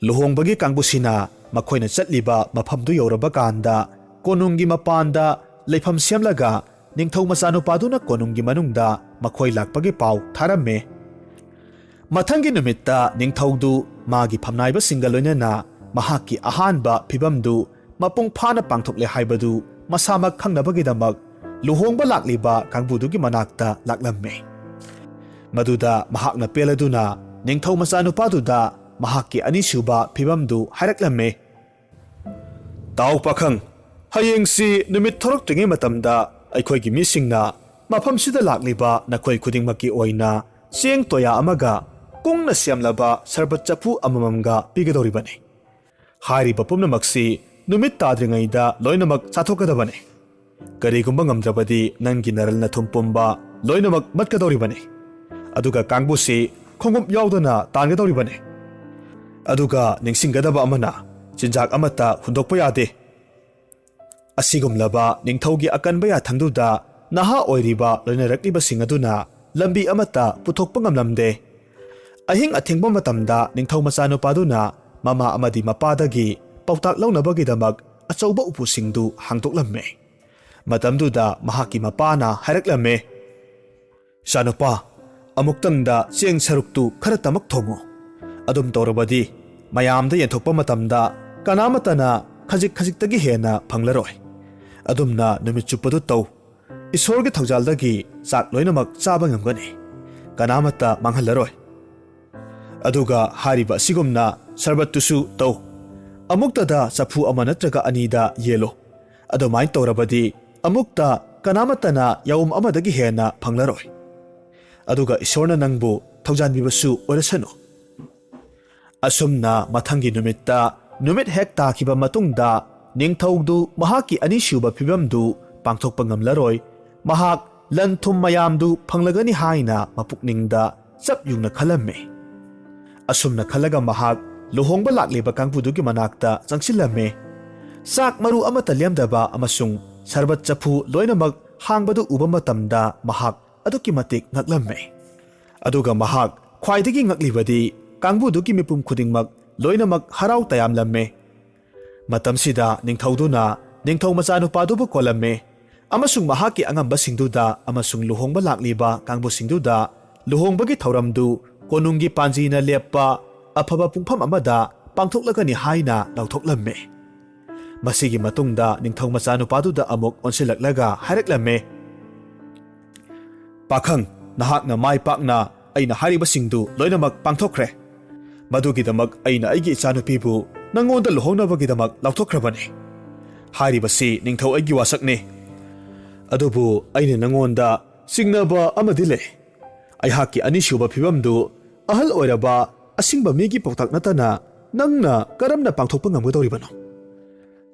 ꯂꯨꯍꯣꯡꯕꯒꯤ ꯀꯥꯡꯕꯨꯁꯤꯅ ꯃꯈꯣꯏꯅ ꯆꯠꯂꯤꯕ ꯃꯐꯝꯗꯨ ꯌꯧꯔꯕ ꯀꯥꯟꯗ, ꯀꯣꯅꯨꯡꯒꯤ ꯃꯄꯥꯟꯗ ꯂꯩꯐꯝ ꯁꯦꯝꯂꯒ, ꯅꯤꯡꯊꯧ ꯃꯆꯥꯅꯨꯄꯥꯗꯨꯅ ꯀꯣꯅꯨꯡꯒꯤ ꯃꯅꯨꯡꯗ ꯃꯈꯣꯏ ꯂꯥꯛꯄꯒꯤ ꯄꯥꯎ ꯊꯥꯔꯝꯃꯤ꯫ ꯃꯊꯪꯒꯤ ꯅꯨꯃꯤꯠꯇ ꯅꯤꯡꯊꯧꯗꯨ ꯃꯥꯒꯤ ꯐꯝꯅꯥꯏꯕꯁꯤꯡꯒ ꯂꯣꯏꯅꯅ ꯃꯍꯥꯛꯀꯤ ꯑꯍꯥꯟꯕ ꯐꯤꯚꯝꯗꯨ ꯃꯄꯨꯡ ꯐꯥꯅ ꯄꯥꯡꯊꯣꯛꯂꯦ ꯍꯥꯏꯕꯗꯨ ꯃꯁꯥꯃꯛ ꯈꯪꯅꯕꯒꯤꯗꯃꯛ ꯂꯨꯍꯣꯡꯕ ꯂꯥꯛꯂꯤꯕ ꯀꯥꯡꯕꯨꯗꯨꯒꯤ ꯃꯅꯥꯛꯇ ꯂꯥꯛꯂꯝꯃꯤ꯫ ꯃꯗꯨꯗ ꯃꯍꯥꯛꯅ ꯄꯦꯜꯂꯗꯨꯅ ꯅꯤꯡꯊꯧ ꯃꯆꯥꯅꯨꯄꯥꯗꯨꯗ ꯃꯍꯥꯛꯀꯤ ꯑꯅꯤꯁꯨꯕ ꯐꯤꯚꯝꯗꯨ ꯍꯥꯏꯔꯛꯂꯝꯃꯤ꯫ "ꯇꯥꯎ ꯄꯥꯈꯪ, ꯍꯌꯦꯡꯁꯤ ꯅꯨꯃꯤꯠ ꯊꯣꯔꯛꯇ꯭ꯔꯤꯉꯩ ꯃꯇꯝꯗ ꯑꯩꯈꯣꯏꯒꯤ ꯃꯤꯁꯤꯡꯅ ꯃꯐꯝꯁꯤꯗ ꯂꯥꯛꯂꯤꯕ ꯅꯈꯣꯏ ꯈꯨꯗꯤꯡꯃꯛꯀꯤ ꯑꯣꯏꯅ ꯆꯦꯡ ꯇꯣꯌꯥ ꯑꯃꯒ ꯀꯨꯡꯅ ꯁꯦꯝꯂꯕ ꯁꯔꯕꯠ ꯆꯐꯨ ꯑꯃꯃꯝꯒ ꯄꯤꯒꯗꯧꯔꯤꯕꯅꯤ꯫ ꯍꯥꯏꯔꯤꯕ ꯄꯨꯝꯅꯃꯛꯁꯤ ꯅꯨꯃꯤꯠ ꯇꯥꯗ꯭ꯔꯤꯉꯩꯗ ꯂꯣꯏꯅꯃꯛ ꯆꯥꯊꯣꯛꯀꯗꯕꯅꯤ꯫ ꯀꯔꯤꯒꯨꯝꯕ ꯉꯝꯗ꯭ꯔꯕꯗꯤ ꯅꯪꯒꯤ ꯅꯔꯜ ꯅꯊꯨꯝ ꯄꯨꯝꯕ ꯂꯣꯏꯅꯃꯛ ꯃꯠꯀꯗꯧꯔꯤꯕꯅꯤ꯫ ꯑꯗꯨꯒ ꯀꯥꯡꯕꯨꯁꯤ ꯈꯣꯡꯎꯞ ꯌꯥꯎꯗꯅ ꯇꯥꯟꯒꯗꯧꯔꯤꯕꯅꯤ꯫ ꯑꯗꯨꯒ ꯅꯤꯡꯁꯤꯡꯒꯗꯕ ꯑꯃꯅ, ꯆꯤꯟꯖꯥꯛ ꯑꯃꯠꯇ ꯍꯨꯟꯗꯣꯛꯄ ꯌꯥꯗꯦ꯫" ꯑꯁꯤꯒꯨꯝꯂꯕ ꯅꯤꯡꯊꯧꯒꯤ ꯑꯀꯟꯕ ꯌꯥꯊꯪꯗꯨꯗ ꯅꯍꯥ ꯑꯣꯏꯔꯤꯕ ꯂꯣꯏꯅꯔꯛꯂꯤꯕꯁꯤꯡ ꯑꯗꯨꯅ ꯂꯝꯕꯤ ꯑꯃꯠꯇ ꯄꯨꯊꯣꯛꯄ ꯉꯝꯂꯝꯗꯦ꯫ ꯑꯍꯤꯡ ꯑꯊꯦꯡꯕ ꯃꯇꯝꯗ ꯅꯤꯡꯊꯧ ꯃꯆꯥꯅꯨꯄꯥꯗꯨꯅ ꯃꯃꯥ ꯑꯃꯗꯤ ꯃꯄꯥꯗꯒꯤ ꯄꯥꯎꯇꯥꯛ ꯂꯧꯅꯕꯒꯤꯗꯃꯛ ꯑꯆꯧꯕ ꯎꯄꯨꯁꯤꯡꯗꯨ ꯍꯥꯡꯗꯣꯛꯂꯝꯃꯦ꯫ ꯃꯇꯝꯗꯨꯗ ꯃꯍꯥꯛꯀꯤ ꯃꯄꯥꯅ ꯍꯥꯏꯔꯛꯂꯝꯃꯦ, "ꯏꯆꯥꯅꯨꯄꯥ, ꯑꯃꯨꯛꯇꯪꯗ ꯆꯦꯡ ꯁꯔꯨꯛꯇꯨ ꯈꯔꯇꯃꯛ ꯊꯣꯡꯉꯨ꯫ ꯑꯗꯨꯝ ꯇꯧꯔꯕꯗꯤ ꯃꯌꯥꯝꯗ ꯌꯦꯟꯊꯣꯛꯄ ꯃꯇꯝꯗ ꯀꯅꯥꯃꯠꯇꯅ ꯈꯖꯤꯛ ꯈꯖꯤꯛꯇꯒꯤ ꯍꯦꯟꯅ ꯐꯪꯂꯔꯣꯏ꯫ ꯑꯗꯨꯝꯅ ꯅꯨꯃꯤꯠ ꯆꯨꯞꯄꯗꯨ ꯇꯧ꯫ ꯏꯁꯣꯔꯒꯤ ꯊꯧꯖꯥꯜꯗꯒꯤ ꯆꯥꯛ ꯂꯣꯏꯅꯃꯛ ꯆꯥꯕ ꯉꯝꯒꯅꯤ꯫ ꯀꯅꯥꯃꯠꯇ ꯃꯥꯡꯍꯜꯂꯔꯣꯏ꯫ ꯑꯗꯨꯒ ꯍꯥꯏꯔꯤꯕ ꯑꯁꯤꯒꯨꯝꯅ ꯁꯔꯕꯠꯇꯨꯁꯨ ꯇꯧ꯫ ꯑꯃꯨꯛꯇꯗ ꯆꯐꯨ ꯑꯃ ꯅꯠꯇ꯭ꯔꯒ ꯑꯅꯤꯗ ꯌꯦꯜꯂꯨ꯫ ꯑꯗꯨꯃꯥꯏꯅ ꯇꯧꯔꯕꯗꯤ ꯑꯃꯨꯛꯇ ꯀꯅꯥꯃꯠꯇꯅ ꯌꯥꯎꯝ ꯑꯃꯗꯒꯤ ꯍꯦꯟꯅ ꯐꯪꯂꯔꯣꯏ꯫ ꯑꯗꯨꯒ ꯏꯁꯣꯔꯅ ꯅꯪꯕꯨ ꯊꯧꯖꯥꯟꯕꯤꯕꯁꯨ ꯑꯣꯏꯔꯁꯅꯨ꯫ ꯑꯁꯨꯝꯅ ꯃꯊꯪꯒꯤ ꯅꯨꯃꯤꯠꯇ, ꯅꯨꯃꯤꯠ ꯍꯦꯛ ꯇꯥꯈꯤꯕ ꯃꯇꯨꯡꯗ, ꯅꯤꯡꯊꯧꯗꯨ ꯃꯍꯥꯛꯀꯤ ꯑꯅꯤꯁꯨꯕ ꯐꯤꯕꯝꯗꯨ ꯄꯥꯡꯊꯣꯛꯄ ꯉꯝꯂꯔꯣꯏ꯫ ꯃꯍꯥꯛ ꯂꯟ ꯊꯨꯝ ꯃꯌꯥꯝꯗꯨ ꯐꯪꯂꯒꯅꯤ ꯍꯥꯏꯅ ꯃꯄꯨꯛꯅꯤꯡꯗ ꯆꯞ ꯌꯨꯡꯅ ꯈꯜꯂꯝꯃꯤ꯫ ꯑꯁꯨꯝꯅ ꯈꯜꯂꯒ ꯃꯍꯥꯛ ꯂꯨꯍꯣꯡꯕ ꯂꯥꯛꯂꯤꯕ ꯀꯥꯡꯕꯨꯗꯨꯒꯤ ꯃꯅꯥꯛꯇ ꯆꯪꯁꯤꯜꯂꯝꯃꯤ꯫ ꯆꯥꯛ ꯃꯔꯨ ꯑꯃꯠꯇ ꯂꯦꯝꯗꯕ ꯑꯃꯁꯨꯡ ꯁꯔꯕꯠ ꯆꯐꯨ ꯂꯣꯏꯅꯃꯛ ꯍꯥꯡꯕꯗꯨ ꯎꯕ ꯃꯇꯝꯗ ꯃꯍꯥꯛ ꯑꯗꯨꯛꯀꯤ ꯃꯇꯤꯛ ꯉꯛꯂꯝꯃꯤ꯫ ꯑꯗꯨꯒ ꯃꯍꯥꯛ ꯈ꯭ꯋꯥꯏꯗꯒꯤ ꯉꯛꯂꯤꯕꯗꯤ ꯀꯥꯡꯕꯨꯗꯨꯒꯤ ꯃꯤꯄꯨꯝ ꯈꯨꯗꯤꯡꯃꯛ ꯂꯣꯏꯅꯃꯛ ꯍꯔꯥꯎ ꯇꯌꯥꯝꯂꯝꯃꯤ꯫ ꯃꯇꯝꯁꯤꯗ ꯅꯤꯡꯊꯧꯗꯨꯅ ꯅꯤꯡꯊꯧ ꯃꯆꯥꯅꯨꯄꯥꯗꯨꯕꯨ ꯀꯣꯜꯂꯝꯃꯤ ꯑꯃꯁꯨꯡ ꯃꯍꯥꯛꯀꯤ ꯑꯉꯝꯕꯁꯤꯡꯗꯨꯗ ꯑꯃꯁꯨꯡ ꯂꯨꯍꯣꯡꯕ ꯂꯥꯛꯂꯤꯕ ꯀꯥꯡꯕꯨꯁꯤꯡꯗꯨꯗ ꯂꯨꯍꯣꯡꯕꯒꯤ ꯊꯧꯔꯝꯗꯨ ꯀꯣꯅꯨꯡꯒꯤ ꯄꯥꯟꯖꯤꯅ ꯂꯦꯞꯄ ꯑꯐꯕ ꯄꯨꯡꯐꯝ ꯑꯃꯗ ꯄꯥꯡꯊꯣꯛꯂꯒꯅꯤ ꯍꯥꯏꯅ ꯂꯥꯎꯊꯣꯛꯂꯝꯃꯤ꯫ ꯃꯁꯤꯒꯤ ꯃꯇꯨꯡꯗ ꯅꯤꯡꯊꯧ ꯃꯆꯥꯅꯨꯄꯥꯗꯨꯗ ꯑꯃꯨꯛ ꯑꯣꯟꯁꯤꯜꯂꯛꯂꯒ ꯍꯥꯏꯔꯛꯂꯝꯃꯤ, "ꯄꯥꯈꯪ, ꯅꯍꯥꯛꯅ ꯃꯥꯏ ꯄꯥꯛꯅ ꯑꯩꯅ ꯍꯥꯏꯔꯤꯕꯁꯤꯡꯗꯨ ꯂꯣꯏꯅꯃꯛ ꯄꯥꯡꯊꯣꯛꯈ꯭ꯔꯦ꯫ ꯃꯗꯨꯒꯤꯗꯃꯛ ꯑꯩꯅ ꯑꯩꯒꯤ ꯏꯆꯥꯅꯨꯄꯤꯕꯨ ꯅꯪꯉꯣꯟꯗ ꯂꯨꯍꯣꯡꯅꯕꯒꯤꯗꯃꯛ ꯂꯥꯎꯊꯣꯛꯈ꯭ꯔꯕꯅꯤ꯫ ꯍꯥꯏꯔꯤꯕꯁꯤ ꯅꯤꯡꯊꯧ ꯑꯩꯒꯤ ꯋꯥꯁꯛꯅꯤ꯫ ꯑꯗꯨꯕꯨ ꯑꯩꯅ ꯅꯪꯉꯣꯟꯗ ꯆꯤꯡꯅꯕ ꯑꯃꯗꯤ ꯂꯩ꯫ ꯑꯩꯍꯥꯛꯀꯤ ꯑꯅꯤꯁꯨꯕ ꯐꯤꯕꯝꯗꯨ ꯑꯍꯜ ꯑꯣꯏꯔꯕ ꯑꯁꯤꯡꯕ ꯃꯤꯒꯤ ꯄꯥꯎꯇꯥꯛ ꯅꯠꯇꯅ ꯅꯪꯅ ꯀꯔꯝꯅ ꯄꯥꯡꯊꯣꯛꯄ ꯉꯝꯒꯗꯧꯔꯤꯕꯅꯣ?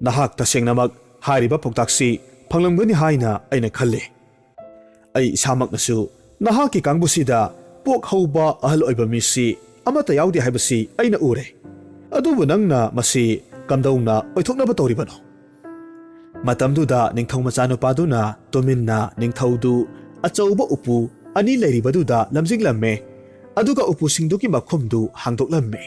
ꯅꯍꯥꯛ ꯇꯁꯦꯡꯅꯃꯛ ꯍꯥꯏꯔꯤꯕ ꯄꯥꯎꯇꯥꯛꯁꯤ ꯐꯪꯂꯝꯒꯅꯤ ꯍꯥꯏꯅ ꯑꯩꯅ ꯈꯜꯂꯤ꯫ ꯑꯩ ꯏꯁꯥꯃꯛꯅꯁꯨ ꯅꯍꯥꯛꯀꯤ ꯀꯥꯡꯕꯨꯁꯤꯗ ꯄꯣꯛ ꯍꯧꯕ ꯑꯍꯜ ꯑꯣꯏꯕ ꯃꯤꯁꯤ ꯑꯃꯠꯇ ꯌꯥꯎꯗꯦ ꯍꯥꯏꯕꯁꯤ ꯑꯩꯅ ꯎꯔꯦ꯫ ꯑꯗꯨꯕꯨ ꯅꯪꯅ ꯃꯁꯤ ꯀꯝꯗꯧꯅ ꯑꯣꯏꯊꯣꯛꯅꯕ ꯇꯧꯔꯤꯕꯅꯣ?" ꯃꯇꯝꯗꯨꯗ ꯅꯤꯡꯊꯧ ꯃꯆꯥꯅꯨꯄꯥꯗꯨꯅ ꯇꯨꯃꯤꯟꯅ ꯅꯤꯡꯊꯧꯗꯨ ꯑꯆꯧꯕ ꯎꯄꯨ ꯑꯅꯤ ꯂꯩꯔꯤꯕꯗꯨꯗ ꯂꯝꯖꯤꯡꯂꯝꯃꯦ, ꯑꯗꯨꯒ ꯎꯄꯨꯁꯤꯡꯗꯨꯒꯤ ꯃꯈꯨꯝꯗꯨ ꯍꯥꯡꯗꯣꯛꯂꯝꯃꯦ꯫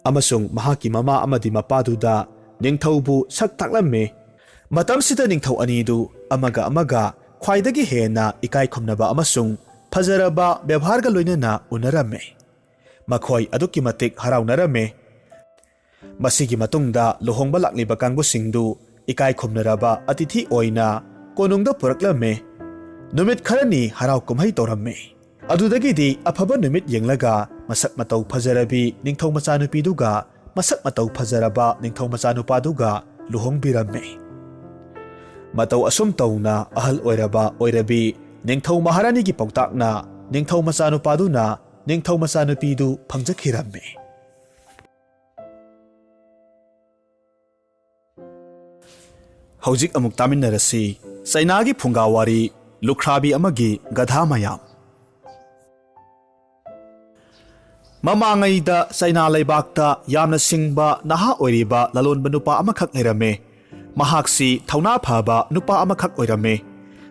ꯑꯃꯁꯨꯡ ꯃꯍꯥꯛꯀꯤ ꯃꯃꯥ ꯑꯃꯗꯤ ꯃꯄꯥꯗꯨꯗ ꯅꯤꯡꯊꯧꯕꯨ ꯁꯛ ꯇꯥꯛꯂꯝꯃꯤ꯫ ꯃꯇꯝꯁꯤꯗ ꯅꯤꯡꯊꯧ ꯑꯅꯤꯗꯨ ꯑꯃꯒ ꯑꯃꯒ ꯈ꯭ꯋꯥꯏꯗꯒꯤ ꯍꯦꯟꯅ ꯏꯀꯥꯏ ꯈꯨꯝꯅꯕ ꯑꯃꯁꯨꯡ ꯐꯖꯔꯕ ꯕꯦꯕꯥꯔꯒ ꯂꯣꯏꯅꯅ ꯎꯅꯔꯝꯃꯤ꯫ ꯃꯈꯣꯏ ꯑꯗꯨꯛꯀꯤ ꯃꯇꯤꯛ ꯍꯔꯥꯎꯅꯔꯝꯃꯤ꯫ ꯃꯁꯤꯒꯤ ꯃꯇꯨꯡꯗ ꯂꯨꯍꯣꯡꯕ ꯂꯥꯛꯂꯤꯕ ꯀꯥꯡꯕꯨꯁꯤꯡꯗꯨ ꯏꯀꯥꯏ ꯈꯨꯝꯅꯔꯕ ꯑꯇꯤꯊꯤ ꯑꯣꯏꯅ ꯀꯣꯅꯨꯡꯗ ꯄꯨꯔꯛꯂꯝꯃꯤ꯫ ꯅꯨꯃꯤꯠ ꯈꯔꯅꯤ ꯍꯔꯥꯎ ꯀꯨꯝꯍꯩ ꯇꯧꯔꯝꯃꯤ꯫ ꯑꯗꯨꯗꯒꯤꯗꯤ ꯑꯐꯕ ꯅꯨꯃꯤꯠ ꯌꯦꯡꯂꯒ ꯃꯁꯛ ꯃꯇꯧ ꯐꯖꯔꯕꯤ ꯅꯤꯡꯊꯧ ꯃꯆꯥꯅꯨꯄꯤꯗꯨꯒ ꯃꯁꯛ ꯃꯇꯧ ꯐꯖꯔꯕ ꯅꯤꯡꯊꯧ ꯃꯆꯥꯅꯨꯄꯥꯗꯨꯒ ꯂꯨꯍꯣꯡꯕꯤꯔꯝꯃꯤ꯫ ꯃꯇꯧ ꯑꯁꯨꯝ ꯇꯧꯅ ꯑꯍꯜ ꯑꯣꯏꯔꯕ ꯑꯣꯏꯔꯕꯤ ꯅꯤꯡꯊꯧ ꯃꯍꯥꯔꯥꯅꯤꯒꯤ ꯄꯥꯎꯇꯥꯛꯅ ꯅꯤꯡꯊꯧ ꯃꯆꯥꯅꯨꯄꯥꯗꯨꯅ ꯅꯤꯡꯊꯧ ꯃꯆꯥꯅꯨꯄꯤꯗꯨ ꯐꯪꯖꯈꯤꯔꯝꯃꯤ꯫ ꯍꯧꯖꯤꯛ ꯑꯃꯨꯛ ꯇꯥꯃꯤꯟꯅꯔꯁꯤ ꯆꯩꯅꯥꯒꯤ ꯐꯨꯡꯒꯥ ꯋꯥꯔꯤ, ꯂꯨꯈ꯭ꯔꯥꯕꯤ ꯑꯃꯒꯤ ꯒꯙꯥ ꯃꯌꯥꯝ꯫ ꯃꯃꯥꯡꯉꯩꯗ ꯆꯩꯅꯥ ꯂꯩꯕꯥꯛꯇ ꯌꯥꯝꯅ ꯁꯤꯡꯕ ꯅꯍꯥ ꯑꯣꯏꯔꯤꯕ ꯂꯂꯣꯟꯕ ꯅꯨꯄꯥ ꯑꯃꯈꯛ ꯂꯩꯔꯝꯃꯤ꯫ ꯃꯍꯥꯛꯁꯤ ꯊꯧꯅꯥ ꯐꯕ ꯅꯨꯄꯥ ꯑꯃꯈꯛ ꯑꯣꯏꯔꯝꯃꯤ꯫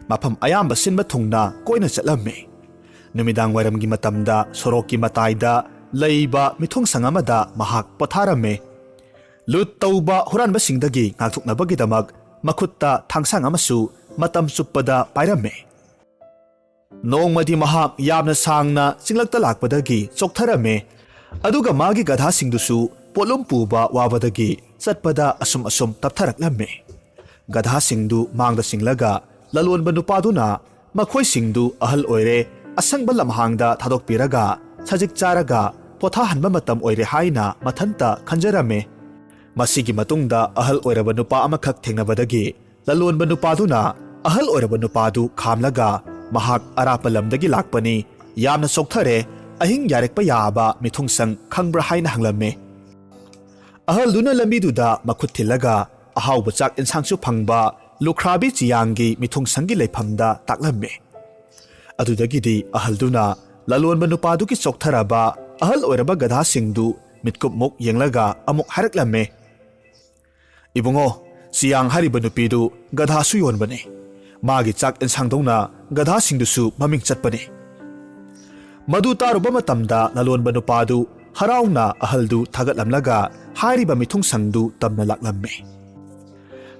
ꯃꯐꯝ ꯑꯌꯥꯝꯕ ꯁꯤꯟꯕ ꯊꯨꯡꯅ ꯀꯣꯏꯅ ꯆꯠꯂꯝꯃꯤ꯫ ꯅꯨꯃꯤꯗꯥꯡ ꯋꯥꯏꯔꯝꯒꯤ ꯃꯇꯝꯗ ꯁꯣꯔꯣꯛꯀꯤ ꯃꯇꯥꯏꯗ ꯂꯩꯕ ꯃꯤꯊꯨꯡꯁꯪ ꯑꯃꯗ ꯃꯍꯥꯛ ꯄꯣꯊꯥꯔꯝꯃꯤ꯫ ꯂꯨꯠ ꯇꯧꯕ ꯍꯨꯔꯥꯟꯕꯁꯤꯡꯗꯒꯤ ꯉꯥꯛꯊꯣꯛꯅꯕꯒꯤꯗꯃꯛ ꯃꯈꯨꯠꯇ ꯊꯥꯡꯁꯥꯡ ꯑꯃꯁꯨ ꯃꯇꯝ ꯆꯨꯞꯄꯗ ꯄꯥꯏꯔꯝꯃꯤ꯫ ꯅꯣꯡꯃꯗꯤ ꯃꯍꯥꯛ ꯌꯥꯝꯅ ꯁꯥꯡꯅ ꯆꯤꯡꯂꯛꯇ ꯂꯥꯛꯄꯗꯒꯤ ꯆꯣꯛꯊꯔꯝꯃꯤ, ꯑꯗꯨꯒ ꯃꯥꯒꯤ ꯒꯙꯥꯁꯤꯡꯗꯨꯁꯨ ꯄꯣꯠꯂꯨꯝ ꯄꯨꯕ ꯋꯥꯕꯗꯒꯤ ꯆꯠꯄꯗ ꯑꯁꯨꯝ ꯑꯁꯨꯝ ꯇꯞꯊꯔꯛꯂꯝꯃꯤ꯫ ꯒꯙꯥꯁꯤꯡꯗꯨ ꯃꯥꯡꯗ ꯆꯤꯡꯂꯒ ꯂꯂꯣꯟꯕ ꯅꯨꯄꯥꯗꯨꯅ ꯃꯈꯣꯏꯁꯤꯡꯗꯨ ꯑꯍꯜ ꯑꯣꯏꯔꯦ, ꯑꯁꯪꯕ ꯂꯝꯍꯥꯡꯗ ꯊꯥꯗꯣꯛꯄꯤꯔꯒ ꯁꯖꯤꯛ ꯆꯥꯔꯒ ꯄꯣꯊꯥꯍꯟꯕ ꯃꯇꯝ ꯑꯣꯏꯔꯦ ꯍꯥꯏꯅ ꯃꯊꯟꯇ ꯈꯟꯖꯔꯝꯃꯤ꯫ ꯃꯁꯤꯒꯤ ꯃꯇꯨꯡꯗ ꯑꯍꯜ ꯑꯣꯏꯔꯕ ꯅꯨꯄꯥ ꯑꯃꯈꯛ ꯊꯦꯡꯅꯕꯗꯒꯤ ꯂꯂꯣꯟꯕ ꯅꯨꯄꯥꯗꯨꯅ ꯑꯍꯜ ꯑꯣꯏꯔꯕ ꯅꯨꯄꯥꯗꯨ ꯈꯥꯝꯂꯒ, "ꯃꯍꯥꯛ ꯑꯔꯥꯞꯄ ꯂꯝꯗꯒꯤ ꯂꯥꯛꯄꯅꯤ, ꯌꯥꯝꯅ ꯆꯣꯛꯊꯔꯦ, ꯑꯍꯤꯡ ꯌꯥꯔꯦꯛꯄ ꯌꯥꯕ ꯃꯤꯊꯨꯡꯁꯪ ꯈꯪꯕ꯭ꯔꯥ?" ꯍꯥꯏꯅ ꯍꯪꯂꯝꯃꯤ꯫ ꯑꯍꯜꯗꯨꯅ ꯂꯝꯕꯤꯗꯨꯗ ꯃꯈꯨꯠ ꯊꯤꯜꯂꯒ ꯑꯍꯥꯎꯕ ꯆꯥꯛ ꯏꯟꯁꯥꯡꯁꯨ ꯐꯪꯕ ꯂꯨꯈ꯭ꯔꯥꯕꯤ ꯆꯤꯌꯥꯡꯒꯤ ꯃꯤꯊꯨꯡꯁꯪꯒꯤ ꯂꯩꯐꯝꯗ ꯇꯥꯛꯂꯝꯃꯤ꯫ ꯑꯗꯨꯗꯒꯤꯗꯤ ꯑꯍꯜꯗꯨꯅ ꯂꯂꯣꯟꯕ ꯅꯨꯄꯥꯗꯨꯒꯤ ꯆꯣꯛꯊꯔꯕ ꯑꯍꯜ ꯑꯣꯏꯔꯕ ꯒꯙꯥꯁꯤꯡꯗꯨ ꯃꯤꯠꯀꯨꯞꯃꯨꯛ ꯌꯦꯡꯂꯒ ꯑꯃꯨꯛ ꯍꯥꯏꯔꯛꯂꯝꯃꯤ, "ꯏꯕꯨꯡꯉꯣ, ꯆꯤꯌꯥꯡ ꯍꯥꯏꯔꯤꯕ ꯅꯨꯄꯤꯗꯨ ꯒꯙꯥꯁꯨ ꯌꯣꯟꯕꯅꯤ꯫ ꯃꯥꯒꯤ ꯆꯥꯛ ꯏꯟꯁꯥꯡꯗꯧꯅ ꯒꯙꯥꯁꯤꯡꯗꯨꯁꯨ ꯃꯃꯤꯡ ꯆꯠꯄꯅꯤ꯫" ꯃꯗꯨ ꯇꯥꯔꯨꯕ ꯃꯇꯝꯗ ꯂꯂꯣꯟꯕ ꯅꯨꯄꯥꯗꯨ ꯍꯔꯥꯎꯅ ꯑꯍꯜꯗꯨ ꯊꯥꯒꯠꯂꯝꯂꯒ ꯍꯥꯏꯔꯤꯕ ꯃꯤꯊꯨꯡꯁꯪꯗꯨ ꯇꯝꯅ ꯂꯥꯛꯂꯝꯃꯤ꯫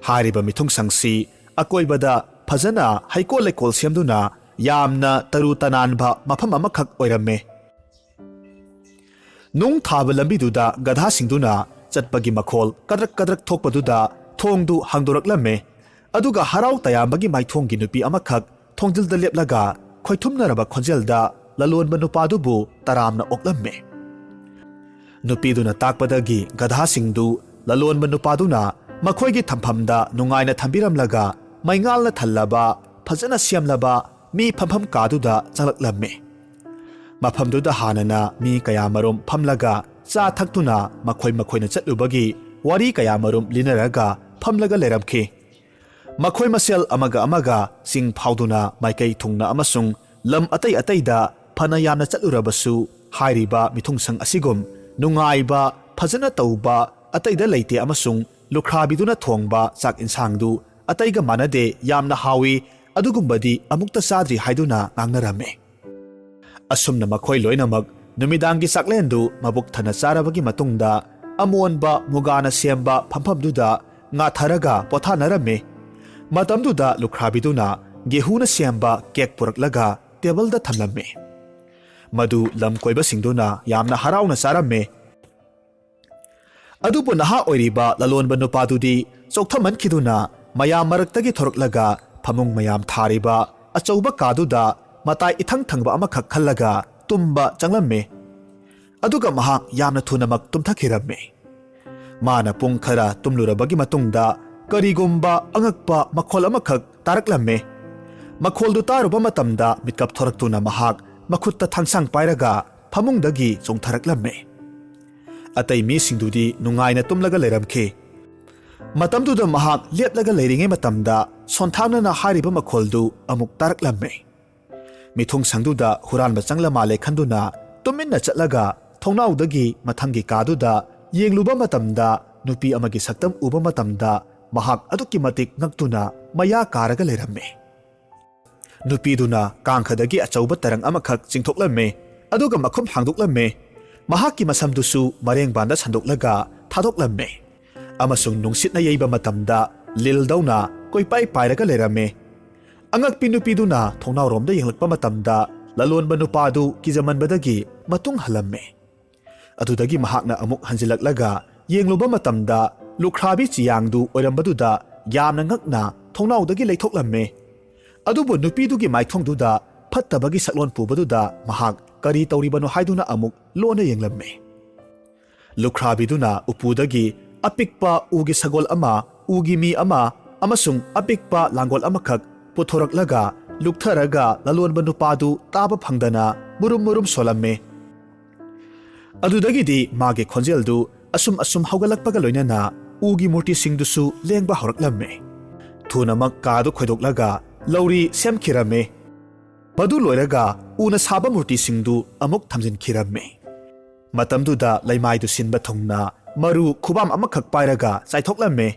ꯍꯥꯏꯔꯤꯕ ꯃꯤꯊꯨꯡꯁꯪꯁꯤ ꯑꯀꯣꯏꯕꯗ ꯐꯖꯅ ꯍꯩꯀꯣꯜ ꯂꯩꯀꯣꯜ ꯁꯦꯝꯗꯨꯅ ꯌꯥꯝꯅ ꯇꯔꯨ ꯇꯅꯥꯟꯕ ꯃꯐꯝ ꯑꯃꯈꯛ ꯑꯣꯏꯔꯝꯃꯤ꯫ ꯅꯨꯡ ꯊꯥꯕ ꯂꯝꯕꯤꯗꯨꯗ ꯒꯙꯥꯁꯤꯡꯗꯨꯅ ꯆꯠꯄꯒꯤ ꯃꯈꯣꯜ ꯀꯗ꯭ꯔꯛ ꯀꯗ꯭ꯔꯛ ꯊꯣꯛꯄꯗꯨꯗ ꯊꯣꯡꯗꯨ ꯍꯥꯡꯗꯣꯔꯛꯂꯝꯃꯤ꯫ ꯑꯗꯨꯒ ꯍꯔꯥꯎ ꯇꯌꯥꯝꯕꯒꯤ ꯃꯥꯏꯊꯣꯡꯒꯤ ꯅꯨꯄꯤ ꯑꯃꯈꯛ ꯊꯣꯡꯖꯤꯜꯗ ꯂꯦꯞꯂꯒ ꯈꯣꯏꯊꯨꯝꯅꯔꯕ ꯈꯣꯟꯖꯦꯜꯗ ꯂꯂꯣꯟꯕ ꯅꯨꯄꯥꯗꯨꯕꯨ ꯇꯔꯥꯝꯅ ꯑꯣꯛꯂꯝꯃꯤ꯫ ꯅꯨꯄꯤꯗꯨꯅ ꯇꯥꯛꯄꯗꯒꯤ ꯒꯙꯥꯁꯤꯡꯗꯨ ꯂꯂꯣꯟꯕ ꯅꯨꯄꯥꯗꯨꯅ ꯃꯈꯣꯏꯒꯤ ꯊꯝꯐꯝꯗ ꯅꯨꯡꯉꯥꯏꯅ ꯊꯝꯕꯤꯔꯝꯂꯒ ꯃꯩꯉꯥꯜꯅ ꯊꯜꯂꯕ, ꯐꯖꯅ ꯁꯦꯝꯂꯕ ꯃꯤ ꯐꯝꯐꯝ ꯀꯥꯗꯨꯗ ꯆꯪꯂꯛꯂꯝꯃꯤ꯫ ꯃꯐꯝꯗꯨꯗ ꯍꯥꯟꯅꯅ ꯃꯤ ꯀꯌꯥꯃꯔꯨꯝ ꯐꯝꯂꯒ ꯆꯥ ꯊꯛꯇꯨꯅ ꯃꯈꯣꯏ ꯃꯈꯣꯏꯅ ꯆꯠꯂꯨꯕꯒꯤ ꯋꯥꯔꯤ ꯀꯌꯥꯃꯔꯨꯝ ꯂꯤꯅꯔꯒ ꯐꯝꯂꯒ ꯂꯩꯔꯝꯈꯤ꯫ ꯃꯈꯣꯏ ꯃꯁꯦꯜ ꯑꯃꯒ ꯑꯃꯒ ꯆꯤꯡ ꯐꯥꯎꯗꯨꯅ ꯃꯥꯏꯀꯩ ꯊꯨꯡꯅ ꯑꯃꯁꯨꯡ ꯂꯝ ꯑꯇꯩ ꯑꯇꯩꯗ ꯐꯅ ꯌꯥꯝꯅ ꯆꯠꯂꯨꯔꯕꯁꯨ, ꯍꯥꯏꯔꯤꯕ ꯃꯤꯊꯨꯡꯁꯪ ꯑꯁꯤꯒꯨꯝ ꯅꯨꯡꯉꯥꯏꯕ, ꯐꯖꯅ ꯇꯧꯕ ꯑꯇꯩꯗ ꯂꯩꯇꯦ ꯑꯃꯁꯨꯡ ꯂꯨꯈ꯭ꯔꯥꯕꯤꯗꯨꯅ ꯊꯣꯡꯕ ꯆꯥꯛ ꯏꯟꯁꯥꯡꯗꯨ ꯑꯇꯩꯒ ꯃꯥꯟꯅꯗꯦ, ꯌꯥꯝꯅ ꯍꯥꯎꯏ, ꯑꯗꯨꯒꯨꯝꯕꯗꯤ ꯑꯃꯨꯛꯇ ꯆꯥꯗ꯭ꯔꯤ ꯍꯥꯏꯗꯨꯅ ꯉꯥꯡꯅꯔꯝꯃꯤ꯫ ꯑꯁꯨꯝꯅ ꯃꯈꯣꯏ ꯂꯣꯏꯅꯃꯛ ꯅꯨꯃꯤꯗꯥꯡꯒꯤ ꯆꯥꯛꯂꯦꯟꯗꯨ ꯃꯕꯨꯛ ꯊꯟꯅ ꯆꯥꯔꯕꯒꯤ ꯃꯇꯨꯡꯗ, ꯑꯃꯣꯟꯕ ꯃꯨꯒꯥꯅ ꯁꯦꯝꯕ ꯐꯝꯐꯝꯗꯨꯗ ꯉꯥꯊꯔꯒ ꯄꯣꯊꯥꯅꯔꯝꯃꯤ꯫ ꯃꯇꯝꯗꯨꯗ ꯂꯨꯈ꯭ꯔꯥꯕꯤꯗꯨꯅ ꯒꯦꯍꯨꯅ ꯁꯦꯝꯕ ꯀꯦꯛ ꯄꯨꯔꯛꯂꯒ ꯇꯦꯕꯜꯗ ꯊꯝꯂꯝꯃꯤ꯫ ꯃꯗꯨ ꯂꯝ ꯀꯣꯏꯕꯁꯤꯡꯗꯨꯅ ꯌꯥꯝꯅ ꯍꯔꯥꯎꯅ ꯆꯥꯔꯝꯃꯤ꯫ ꯑꯗꯨꯕꯨ ꯅꯍꯥ ꯑꯣꯏꯔꯤꯕ ꯂꯂꯣꯟꯕ ꯅꯨꯄꯥꯗꯨꯗꯤ ꯆꯣꯛꯊꯃꯟꯈꯤꯗꯨꯅ ꯃꯌꯥꯝ ꯃꯔꯛꯇꯒꯤ ꯊꯣꯔꯛꯂꯒ ꯐꯃꯨꯡ ꯃꯌꯥꯝ ꯊꯥꯔꯤꯕ ꯑꯆꯧꯕ ꯀꯥꯗꯨꯗ ꯃꯇꯥꯏ ꯏꯊꯪ ꯊꯪꯕ ꯑꯃꯈꯛ ꯈꯜꯂꯒ ꯇꯨꯝꯕ ꯆꯪꯂꯝꯃꯤ꯫ ꯑꯗꯨꯒ ꯃꯍꯥꯛ ꯌꯥꯝꯅ ꯊꯨꯅꯃꯛ ꯇꯨꯝꯊꯈꯤꯔꯝꯃꯤ꯫ ꯃꯥꯅ ꯄꯨꯡ ꯈꯔ ꯇꯨꯝꯂꯨꯔꯕꯒꯤ ꯃꯇꯨꯡꯗ ꯀꯔꯤꯒꯨꯝꯕ ꯑꯉꯛꯄ ꯃꯈꯣꯜ ꯑꯃꯈꯛ ꯇꯥꯔꯛꯂꯝꯃꯤ꯫ ꯃꯈꯣꯜꯗꯨ ꯇꯥꯔꯨꯕ ꯃꯇꯝꯗ ꯃꯤꯠꯀꯞ ꯊꯣꯔꯛꯇꯨꯅ ꯃꯍꯥꯛ ꯃꯈꯨꯠꯇ ꯊꯥꯡꯁꯥꯡ ꯄꯥꯏꯔꯒ ꯐꯃꯨꯡꯗꯒꯤ ꯆꯣꯡꯊꯔꯛꯂꯝꯃꯤ꯫ ꯑꯇꯩ ꯃꯤꯁꯤꯡꯗꯨꯗꯤ ꯅꯨꯡꯉꯥꯏꯅ ꯇꯨꯝꯂꯒ ꯂꯩꯔꯝꯈꯤ꯫ ꯃꯇꯝꯗꯨꯗ ꯃꯍꯥꯛ ꯂꯦꯞꯂꯒ ꯂꯩꯔꯤꯉꯩ ꯃꯇꯝꯗ ꯁꯣꯟꯊꯥꯡꯅꯅ ꯍꯥꯏꯔꯤꯕ ꯃꯈꯣꯜꯗꯨ ꯑꯃꯨꯛ ꯇꯥꯔꯛꯂꯝꯃꯤ꯫ ꯃꯤꯊꯨꯡꯁꯪꯗꯨꯗ ꯍꯨꯔꯥꯟꯕ ꯆꯪꯂ ꯃꯥꯜꯂꯦ ꯈꯟꯗꯨꯅ ꯇꯨꯃꯤꯟꯅ ꯆꯠꯂꯒ ꯊꯣꯡꯅꯥꯎꯗꯒꯤ ꯃꯊꯪꯒꯤ ꯀꯥꯗꯨꯗ ꯌꯦꯡꯂꯨꯕ ꯃꯇꯝꯗ, ꯅꯨꯄꯤ ꯑꯃꯒꯤ ꯁꯛꯇꯝ ꯎꯕ ꯃꯇꯝꯗ ꯃꯍꯥꯛ ꯑꯗꯨꯛꯀꯤ ꯃꯇꯤꯛ ꯉꯛꯇꯨꯅ ꯃꯌꯥ ꯀꯥꯔꯒ ꯂꯩꯔꯝꯃꯤ꯫ ꯅꯨꯄꯤꯗꯨꯅ ꯀꯥꯡꯈꯗꯒꯤ ꯑꯆꯧꯕ ꯇꯔꯪ ꯑꯃꯈꯛ ꯆꯤꯡꯊꯣꯛꯂꯝꯃꯤ, ꯑꯗꯨꯒ ꯃꯈꯨꯝ ꯍꯥꯡꯗꯣꯛꯂꯝꯃꯤ꯫ ꯃꯍꯥꯛꯀꯤ ꯃꯁꯝꯗꯨꯁꯨ ꯃꯔꯦꯡꯕꯥꯟꯗ ꯁꯟꯗꯣꯛꯂꯒ ꯊꯥꯗꯣꯛꯂꯝꯃꯤ, ꯑꯃꯁꯨꯡ ꯅꯨꯡꯁꯤꯠꯅ ꯌꯩꯕ ꯃꯇꯝꯗ ꯂꯤꯜꯗꯧꯅ ꯀꯣꯏꯄꯥꯏ ꯄꯥꯏꯔꯒ ꯂꯩꯔꯝꯃꯤ꯫ ꯑꯉꯛꯄꯤ ꯅꯨꯄꯤꯗꯨꯅ ꯊꯣꯡꯅꯥꯎꯔꯣꯝꯗ ꯌꯦꯡꯂꯛꯄ ꯃꯇꯝꯗ, ꯂꯂꯣꯟꯕ ꯅꯨꯄꯥꯗꯨ ꯀꯤꯖꯃꯟꯕꯗꯒꯤ ꯃꯇꯨꯡ ꯍꯜꯂꯝꯃꯤ꯫ ꯑꯗꯨꯗꯒꯤ ꯃꯍꯥꯛꯅ ꯑꯃꯨꯛ ꯍꯟꯖꯤꯜꯂꯛꯂꯒ ꯌꯦꯡꯂꯨꯕ ꯃꯇꯝꯗ, ꯂꯨꯈ꯭ꯔꯥꯕꯤ ꯆꯤꯌꯥꯡꯗꯨ ꯑꯣꯏꯔꯝꯕꯗꯨꯗ ꯌꯥꯝꯅ ꯉꯛꯅ ꯊꯣꯡꯅꯥꯎꯗꯒꯤ ꯂꯩꯊꯣꯛꯂꯝꯃꯤ꯫ ꯑꯗꯨꯕꯨ ꯅꯨꯄꯤꯗꯨꯒꯤ ꯃꯥꯏꯊꯣꯡꯗꯨꯗ ꯐꯠꯇꯕꯒꯤ ꯁꯛꯂꯣꯟ ꯄꯨꯕꯗꯨꯗ ꯃꯍꯥꯛ ꯀꯔꯤ ꯇꯧꯔꯤꯕꯅꯣ ꯍꯥꯏꯗꯨꯅ ꯑꯃꯨꯛ ꯂꯣꯟꯅ ꯌꯦꯡꯂꯝꯃꯤ꯫ ꯂꯨꯈ꯭ꯔꯥꯕꯤꯗꯨꯅ ꯎꯄꯨꯗꯒꯤ ꯑꯄꯤꯛꯄ ꯎꯒꯤ ꯁꯒꯣꯜ ꯑꯃ, ꯎꯒꯤ ꯃꯤ ꯑꯃ ꯑꯃꯁꯨꯡ ꯑꯄꯤꯛꯄ ꯂꯥꯡꯒꯣꯜ ꯑꯃꯈꯛ ꯄꯨꯊꯣꯔꯛꯂꯒ ꯂꯨꯞꯊꯔꯒ ꯂꯂꯣꯟꯕ ꯅꯨꯄꯥꯗꯨ ꯇꯥꯕ ꯐꯪꯗꯅ ꯃꯨꯔꯨꯝ ꯃꯨꯔꯨꯝ ꯁꯣꯜꯂꯝꯃꯦ꯫ ꯑꯗꯨꯗꯒꯤꯗꯤ ꯃꯥꯒꯤ ꯈꯣꯟꯖꯦꯜꯗꯨ ꯑꯁꯨꯝ ꯑꯁꯨꯝ ꯍꯧꯒꯠꯂꯛꯄꯒ ꯂꯣꯏꯅꯅ ꯎꯒꯤ ꯃꯨꯔꯇꯤꯁꯤꯡꯗꯨꯁꯨ ꯂꯦꯡꯕ ꯍꯧꯔꯛꯂꯝꯃꯦ꯫ ꯊꯨꯅꯃꯛ ꯀꯥꯗꯨ ꯈꯣꯏꯗꯣꯛꯂꯒ ꯂꯧꯔꯤ ꯁꯦꯝꯈꯤꯔꯝꯃꯦ꯫ ꯃꯗꯨ ꯂꯣꯏꯔꯒ ꯎꯅ ꯁꯥꯕ ꯃꯨꯔꯇꯤꯁꯤꯡꯗꯨ ꯑꯃꯨꯛ ꯊꯝꯖꯤꯟꯈꯤꯔꯝꯃꯦ꯫ ꯃꯇꯝꯗꯨꯗ ꯂꯩꯃꯥꯏꯗꯨ ꯁꯤꯟꯕ ꯊꯨꯡꯅ ꯃꯔꯨ ꯈꯨꯕꯥꯝ ꯑꯃꯈꯛ ꯄꯥꯏꯔꯒ ꯆꯥꯏꯊꯣꯛꯂꯝꯃꯦ꯫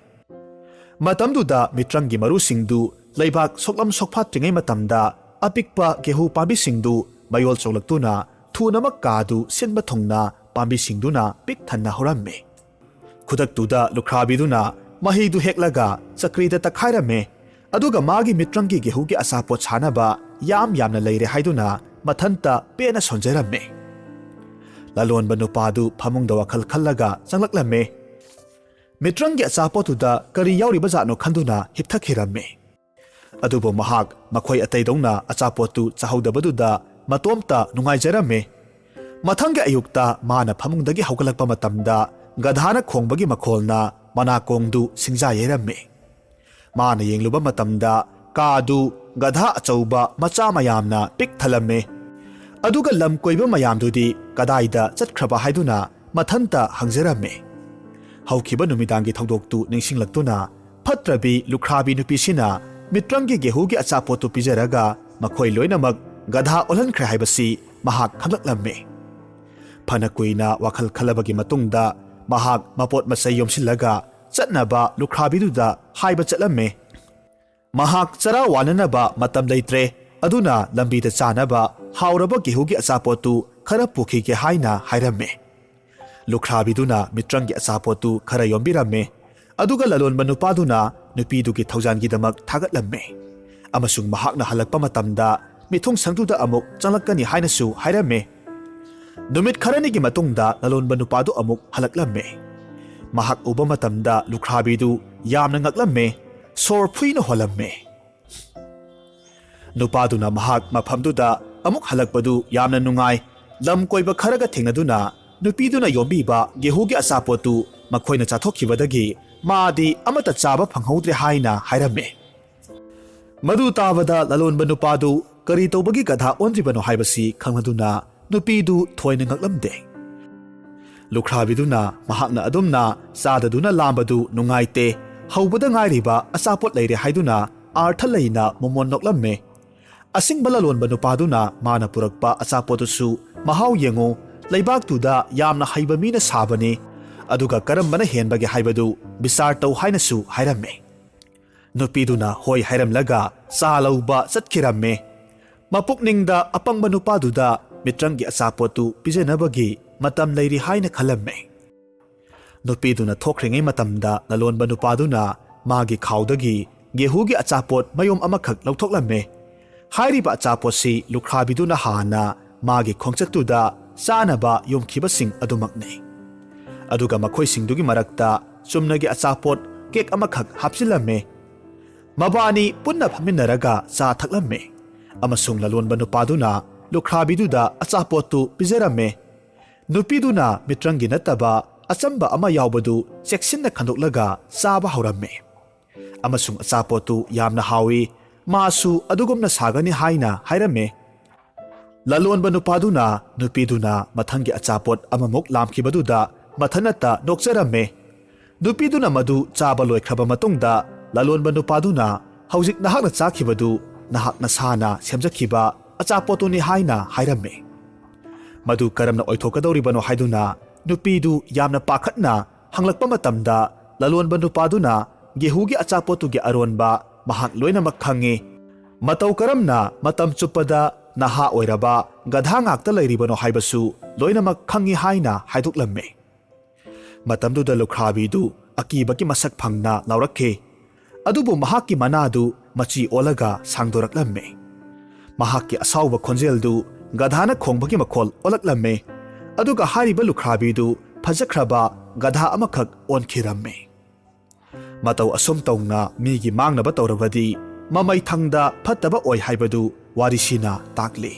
ꯃꯇꯝꯗꯨꯗ ꯃꯤꯇ꯭ꯔꯪꯒꯤ ꯃꯔꯨꯁꯤꯡꯗꯨ ꯂꯩꯕꯥꯛ ꯁꯣꯛꯂꯝ ꯁꯣꯛꯐꯥꯠꯇ꯭ꯔꯤꯉꯩ ꯃꯇꯝꯗ ꯑꯄꯤꯛꯄ ꯒꯦꯍꯨ ꯄꯥꯝꯕꯤꯁꯤꯡꯗꯨ ꯃꯌꯣꯜ ꯆꯣꯡꯂꯛꯇꯨꯅ ꯊꯨꯅꯃꯛ ꯀꯥꯗꯨ ꯁꯤꯟꯕ ꯊꯨꯡꯅ ꯄꯥꯝꯕꯤꯁꯤꯡꯗꯨꯅ ꯄꯤꯛ ꯊꯟꯅ ꯍꯧꯔꯝꯃꯤ꯫ ꯈꯨꯗꯛꯇꯨꯗ ꯂꯨꯈ꯭ꯔꯥꯕꯤꯗꯨꯅ ꯃꯍꯤꯗꯨ ꯍꯦꯛꯂꯒ ꯆꯀ꯭ꯔꯤꯗ ꯇꯛꯈꯥꯏꯔꯝꯃꯦ꯫ ꯑꯗꯨꯒ ꯃꯥꯒꯤ ꯃꯤꯇ꯭ꯔꯪꯒꯤ ꯒꯦꯍꯨꯒꯤ ꯑꯆꯥꯄꯣꯠ ꯁꯥꯅꯕ ꯌꯥꯝ ꯌꯥꯝꯅ ꯂꯩꯔꯦ ꯍꯥꯏꯗꯨꯅ ꯃꯊꯟꯇ ꯄꯦꯟꯅ ꯁꯣꯟꯖꯔꯝꯃꯦ꯫ ꯂꯂꯣꯟꯕ ꯅꯨꯄꯥꯗꯨ ꯐꯃꯨꯡꯗ ꯋꯥꯈꯜ ꯈꯜꯂꯒ ꯆꯪꯂꯛꯂꯝꯃꯦ꯫ ꯃꯤꯇ꯭ꯔꯪꯒꯤ ꯑꯆꯥꯄꯣꯠꯇꯨꯗ ꯀꯔꯤ ꯌꯥꯎꯔꯤꯕ ꯖꯥꯠꯅꯣ ꯈꯟꯗꯨꯅ ꯍꯤꯞꯊꯈꯤꯔꯝꯃꯤ꯫ ꯑꯗꯨꯕꯨ ꯃꯍꯥꯛ ꯃꯈꯣꯏ ꯑꯇꯩꯗꯧꯅ ꯑꯆꯥꯄꯣꯠꯇꯨ ꯆꯥꯍꯧꯗꯕꯗꯨꯗ ꯃꯇꯣꯝꯇ ꯅꯨꯡꯉꯥꯏꯖꯔꯝꯃꯤ꯫ ꯃꯊꯪꯒꯤ ꯑꯌꯨꯛꯇ ꯃꯥꯅ ꯐꯃꯨꯡꯗꯒꯤ ꯍꯧꯒꯠꯂꯛꯄ ꯃꯇꯝꯗ ꯒꯙꯥꯅ ꯈꯣꯡꯕꯒꯤ ꯃꯈꯣꯜꯅ ꯃꯅꯥꯀꯣꯡꯗꯨ ꯁꯤꯡꯖꯥ ꯌꯩꯔꯝꯃꯤ꯫ ꯃꯥꯅ ꯌꯦꯡꯂꯨꯕ ꯃꯇꯝꯗ ꯀꯥꯗꯨ ꯒꯙꯥ ꯑꯆꯧꯕ ꯃꯆꯥ ꯃꯌꯥꯝꯅ ꯄꯤꯛ ꯊꯜꯂꯝꯃꯤ꯫ ꯑꯗꯨꯒ ꯂꯝ ꯀꯣꯏꯕ ꯃꯌꯥꯝꯗꯨꯗꯤ ꯀꯗꯥꯏꯗ ꯆꯠꯈ꯭ꯔꯕ ꯍꯥꯏꯗꯨꯅ ꯃꯊꯟꯇ ꯍꯪꯖꯔꯝꯃꯤ꯫ ꯍꯧꯈꯤꯕ ꯅꯨꯃꯤꯗꯥꯡꯒꯤ ꯊꯧꯗꯣꯛꯇꯨ ꯅꯤꯡꯁꯤꯡꯂꯛꯇꯨꯅ ꯐꯠꯇ꯭ꯔꯕꯤ ꯂꯨꯈ꯭ꯔꯥꯕꯤ ꯅꯨꯄꯤꯁꯤꯅ ꯃꯤꯇ꯭ꯔꯪꯒꯤ ꯒꯦꯍꯨꯒꯤ ꯑꯆꯥꯄꯣꯠꯇꯨ ꯄꯤꯖꯔꯒ ꯃꯈꯣꯏ ꯂꯣꯏꯅꯃꯛ ꯒꯙꯥ ꯑꯣꯜꯍꯟꯈ꯭ꯔꯦ ꯍꯥꯏꯕꯁꯤ ꯃꯍꯥꯛ ꯈꯪꯂꯛꯂꯝꯃꯤ꯫ ꯐꯅ ꯀꯨꯏꯅ ꯋꯥꯈꯜ ꯈꯜꯂꯕꯒꯤ ꯃꯇꯨꯡꯗ ꯃꯍꯥꯛ ꯃꯄꯣꯠ ꯃꯆꯩ ꯌꯣꯝꯁꯤꯜꯂꯒ ꯆꯠꯅꯕ ꯂꯨꯈ꯭ꯔꯥꯕꯤꯗꯨꯗ ꯍꯥꯏꯕ ꯆꯠꯂꯝꯃꯤ꯫ ꯃꯍꯥꯛ ꯆꯔꯥ ꯋꯥꯅꯅꯕ ꯃꯇꯝ ꯂꯩꯇ꯭ꯔꯦ, ꯑꯗꯨꯅ ꯂꯝꯕꯤꯗ ꯆꯥꯅꯕ ꯍꯥꯎꯔꯕ ꯒꯦꯍꯨꯒꯤ ꯑꯆꯥꯄꯣꯠꯇꯨ ꯈꯔ ꯄꯨꯈꯤꯒꯦ ꯍꯥꯏꯅ ꯍꯥꯏꯔꯝꯃꯤ꯫ ꯂꯨꯈ꯭ꯔꯥꯕꯤꯗꯨꯅ ꯃꯤꯇ꯭ꯔꯪꯒꯤ ꯑꯆꯥꯄꯣꯠꯇꯨ ꯈꯔ ꯌꯣꯝꯕꯤꯔꯝꯃꯤ, ꯑꯗꯨꯒ ꯂꯂꯣꯟꯕ ꯅꯨꯄꯥꯗꯨꯅ ꯅꯨꯄꯤꯗꯨꯒꯤ ꯊꯧꯖꯥꯟꯒꯤꯗꯃꯛ ꯊꯥꯒꯠꯂꯝꯃꯤ, ꯑꯃꯁꯨꯡ ꯃꯍꯥꯛꯅ ꯍꯜꯂꯛꯄ ꯃꯇꯝꯗ ꯃꯤꯊꯨꯡꯁꯪꯗꯨꯗ ꯑꯃꯨꯛ ꯆꯪꯂꯛꯀꯅꯤ ꯍꯥꯏꯅꯁꯨ ꯍꯥꯏꯔꯝꯃꯤ꯫ ꯅꯨꯃꯤꯠ ꯈꯔꯅꯤꯒꯤ ꯃꯇꯨꯡꯗ ꯂꯂꯣꯟꯕ ꯅꯨꯄꯥꯗꯨ ꯑꯃꯨꯛ ꯍꯜꯂꯛꯂꯝꯃꯤ꯫ ꯃꯍꯥꯛ ꯎꯕ ꯃꯇꯝꯗ ꯂꯨꯈ꯭ꯔꯥꯕꯤꯗꯨ ꯌꯥꯝꯅ ꯉꯛꯂꯝꯃꯤ, ꯁꯣꯔ ꯐꯨꯏꯅ ꯍꯣꯜꯂꯝꯃꯤ꯫ ꯅꯨꯄꯥꯗꯨꯅ ꯃꯍꯥꯛ ꯃꯐꯝꯗꯨꯗ ꯑꯃꯨꯛ ꯍꯜꯂꯛꯄꯗꯨ ꯌꯥꯝꯅ ꯅꯨꯡꯉꯥꯏ꯫ ꯂꯝ ꯀꯣꯏꯕ ꯈꯔꯒ ꯊꯦꯡꯅꯗꯨꯅ ꯅꯨꯄꯤꯗꯨꯅ ꯌꯣꯝꯕꯤꯕ ꯒꯦꯍꯨꯒꯤ ꯑꯆꯥꯄꯣꯠꯇꯨ ꯃꯈꯣꯏꯅ ꯆꯥꯊꯣꯛꯈꯤꯕꯗꯒꯤ ꯃꯥꯗꯤ ꯑꯃꯠꯇ ꯆꯥꯕ ꯐꯪꯍꯧꯗ꯭ꯔꯦ ꯍꯥꯏꯅ ꯍꯥꯏꯔꯝꯃꯤ꯫ ꯃꯗꯨ ꯇꯥꯕꯗ ꯂꯂꯣꯟꯕ ꯅꯨꯄꯥꯗꯨ ꯀꯔꯤ ꯇꯧꯕꯒꯤ ꯒꯙꯥ ꯑꯣꯟꯗ꯭ꯔꯤꯕꯅꯣ ꯍꯥꯏꯕꯁꯤ ꯈꯪꯂꯗꯨꯅ ꯅꯨꯄꯤꯗꯨ ꯊꯣꯏꯅ ꯉꯛꯂꯝꯗꯦ꯫ ꯂꯨꯈ꯭ꯔꯥꯕꯤꯗꯨꯅ ꯃꯍꯥꯛꯅ ꯑꯗꯨꯝꯅ ꯆꯥꯗꯗꯨꯅ ꯂꯥꯝꯕꯗꯨ ꯅꯨꯡꯉꯥꯏꯇꯦ, ꯍꯧꯕꯗ ꯉꯥꯏꯔꯤꯕ ꯑꯆꯥꯄꯣꯠ ꯂꯩꯔꯦ ꯍꯥꯏꯗꯨꯅ ꯑꯥꯔꯊ ꯂꯩꯅ ꯃꯣꯃꯣꯟ ꯅꯣꯛꯂꯝꯃꯦ꯫ ꯑꯁꯤꯡꯕ ꯂꯂꯣꯟꯕ ꯅꯨꯄꯥꯗꯨꯅ ꯃꯥꯅ ꯄꯨꯔꯛꯄ ꯑꯆꯥꯄꯣꯠꯇꯨꯁꯨ ꯃꯍꯥꯎ ꯌꯦꯡꯉꯨ, ꯂꯩꯕꯥꯛꯇꯨꯗ ꯌꯥꯝꯅ ꯍꯩꯕ ꯃꯤꯅ ꯁꯥꯕꯅꯤ, ꯑꯗꯨꯒ ꯀꯔꯝꯕꯅ ꯍꯦꯟꯕꯒꯦ ꯍꯥꯏꯕꯗꯨ ꯕꯤꯆꯥꯔ ꯇꯧ ꯍꯥꯏꯅꯁꯨ ꯍꯥꯏꯔꯝꯃꯦ꯫ ꯅꯨꯄꯤꯗꯨꯅ ꯍꯣꯏ ꯍꯥꯏꯔꯝꯂꯒ ꯆꯥ ꯂꯧꯕ ꯆꯠꯈꯤꯔꯝꯃꯦ꯫ ꯃꯄꯨꯛꯅꯤꯡꯗ ꯑꯄꯪꯕ ꯅꯨꯄꯥꯗꯨꯗ ꯃꯤꯇ꯭ꯔꯪꯒꯤ ꯑꯆꯥꯄꯣꯠꯇꯨ ꯄꯤꯖꯅꯕꯒꯤ ꯃꯇꯝ ꯂꯩꯔꯤ ꯍꯥꯏꯅ ꯈꯜꯂꯝꯃꯦ꯫ ꯅꯨꯄꯤꯗꯨꯅ ꯊꯣꯛꯈ꯭ꯔꯤꯉꯩ ꯃꯇꯝꯗ ꯂꯂꯣꯟꯕ ꯅꯨꯄꯥꯗꯨꯅ ꯃꯥꯒꯤ ꯈꯥꯎꯗꯒꯤ ꯒꯦꯍꯨꯒꯤ ꯑꯆꯥꯄꯣꯠ ꯃꯌꯨꯝ ꯑꯃꯈꯛ ꯂꯧꯊꯣꯛꯂꯝꯃꯦ꯫ ꯍꯥꯏꯔꯤꯕ ꯑꯆꯥꯄꯣꯠꯁꯤ ꯂꯨꯈ꯭ꯔꯥꯕꯤꯗꯨꯅ ꯍꯥꯟꯅ ꯃꯥꯒꯤ ꯈꯣꯡꯆꯠꯇꯨꯗ ꯆꯥꯅꯕ ꯌꯣꯝꯈꯤꯕꯁꯤꯡ ꯑꯗꯨꯃꯛꯅꯤ꯫ ꯑꯗꯨꯒ ꯃꯈꯣꯏꯁꯤꯡꯗꯨꯒꯤ ꯃꯔꯛꯇ ꯆꯨꯝꯅꯒꯤ ꯑꯆꯥꯄꯣꯠ ꯀꯦꯛ ꯑꯃꯈꯛ ꯍꯥꯞꯆꯤꯜꯂꯝꯃꯦ꯫ ꯃꯕꯥꯅꯤ ꯄꯨꯟꯅ ꯐꯝꯃꯤꯟꯅꯔꯒ ꯆꯥ ꯊꯛꯂꯝꯃꯦ ꯑꯃꯁꯨꯡ ꯂꯂꯣꯟꯕ ꯅꯨꯄꯥꯗꯨꯅ ꯂꯨꯈ꯭ꯔꯥꯕꯤꯗꯨꯗ ꯑꯆꯥꯄꯣꯠꯇꯨ ꯄꯤꯖꯔꯝꯃꯦ꯫ ꯅꯨꯄꯤꯗꯨꯅ ꯃꯤꯇ꯭ꯔꯪꯒꯤ ꯅꯠꯇꯕ ꯑꯆꯝꯕ ꯑꯃ ꯌꯥꯎꯕꯗꯨ ꯆꯦꯛꯁꯤꯟꯅ ꯈꯟꯗꯣꯛꯂꯒ ꯆꯥꯕ ꯍꯧꯔꯝꯃꯦ ꯑꯃꯁꯨꯡ ꯑꯆꯥꯄꯣꯠꯇꯨ ꯌꯥꯝꯅ ꯍꯥꯎꯏ, ꯃꯥꯁꯨ ꯑꯗꯨꯒꯨꯝꯅ ꯁꯥꯒꯅꯤ ꯍꯥꯏꯅ ꯍꯥꯏꯔꯝꯃꯦ꯫ ꯂꯂꯣꯟꯕ ꯅꯨꯄꯥꯗꯨꯅ ꯅꯨꯄꯤꯗꯨꯅ ꯃꯊꯪꯒꯤ ꯑꯆꯥꯄꯣꯠ ꯑꯃꯃꯨꯛ ꯂꯥꯝꯈꯤꯕꯗꯨꯗ ꯃꯊꯟꯅꯇ ꯅꯣꯛꯆꯔꯝꯃꯦ꯫ ꯅꯨꯄꯤꯗꯨꯅ ꯃꯗꯨ ꯆꯥꯕ ꯂꯣꯏꯈ꯭ꯔꯕ ꯃꯇꯨꯡꯗ ꯂꯂꯣꯟꯕ ꯅꯨꯄꯥꯗꯨꯅ, "ꯍꯧꯖꯤꯛ ꯅꯍꯥꯛꯅ ꯆꯥꯈꯤꯕꯗꯨ ꯅꯍꯥꯛ ꯅꯁꯥꯅ ꯁꯦꯝꯖꯈꯤꯕ ꯑꯆꯥꯄꯣꯠꯇꯨꯅꯤ" ꯍꯥꯏꯅ ꯍꯥꯏꯔꯝꯃꯦ꯫ ꯃꯗꯨ ꯀꯔꯝꯅ ꯑꯣꯏꯊꯣꯛꯀꯗꯧꯔꯤꯕꯅꯣ ꯍꯥꯏꯗꯨꯅ ꯅꯨꯄꯤꯗꯨ ꯌꯥꯝꯅ ꯄꯥꯈꯠꯅ ꯍꯪꯂꯛꯄ ꯃꯇꯝꯗ, ꯂꯂꯣꯟꯕ ꯅꯨꯄꯥꯗꯨꯅ ꯒꯦꯍꯨꯒꯤ ꯑꯆꯥꯄꯣꯠꯇꯨꯒꯤ ꯑꯔꯣꯟꯕ ꯃꯍꯥꯛ ꯂꯣꯏꯅꯃꯛ ꯈꯪꯉꯤ꯫ ꯃꯇꯧ ꯀꯔꯝꯅ ꯃꯇꯝ ꯆꯨꯞꯄꯗ ꯅꯍꯥ ꯑꯣꯏꯔꯕ ꯒꯙꯥ ꯉꯥꯛꯇ ꯂꯩꯔꯤꯕꯅꯣ ꯍꯥꯏꯕꯁꯨ ꯂꯣꯏꯅꯃꯛ ꯈꯪꯉꯤ ꯍꯥꯏꯅ ꯍꯥꯏꯗꯣꯛꯂꯝꯃꯤ꯫ ꯃꯇꯝꯗꯨꯗ ꯂꯨꯈ꯭ꯔꯥꯕꯤꯗꯨ ꯑꯀꯤꯕꯒꯤ ꯃꯁꯛ ꯐꯪꯅ ꯂꯥꯎꯔꯛꯈꯤ, ꯑꯗꯨꯕꯨ ꯃꯍꯥꯛꯀꯤ ꯃꯅꯥꯗꯨ ꯃꯆꯤ ꯑꯣꯜꯂꯒ ꯁꯥꯡꯗꯣꯔꯛꯂꯝꯃꯤ꯫ ꯃꯍꯥꯛꯀꯤ ꯑꯁꯥꯎꯕ ꯈꯣꯟꯖꯦꯜꯗꯨ ꯒꯙꯥꯅ ꯈꯣꯡꯕꯒꯤ ꯃꯈꯣꯜ ꯑꯣꯜꯂꯛꯂꯝꯃꯤ, ꯑꯗꯨꯒ ꯍꯥꯏꯔꯤꯕ ꯂꯨꯈ꯭ꯔꯥꯕꯤꯗꯨ ꯐꯖꯈ꯭ꯔꯕ ꯒꯙꯥ ꯑꯃꯈꯛ ꯑꯣꯟꯈꯤꯔꯝꯃꯤ꯫ ꯃꯇꯧ ꯑꯁꯨꯝ ꯇꯧꯅ ꯃꯤꯒꯤ ꯃꯥꯡꯅꯕ ꯇꯧꯔꯕꯗꯤ ꯃꯃꯩ ꯊꯪꯗ ꯐꯠꯇꯕ ꯑꯣꯏ ꯍꯥꯏꯕꯗꯨ ꯋꯥꯔꯤꯁꯤꯅ ꯇꯥꯛꯂꯤ꯫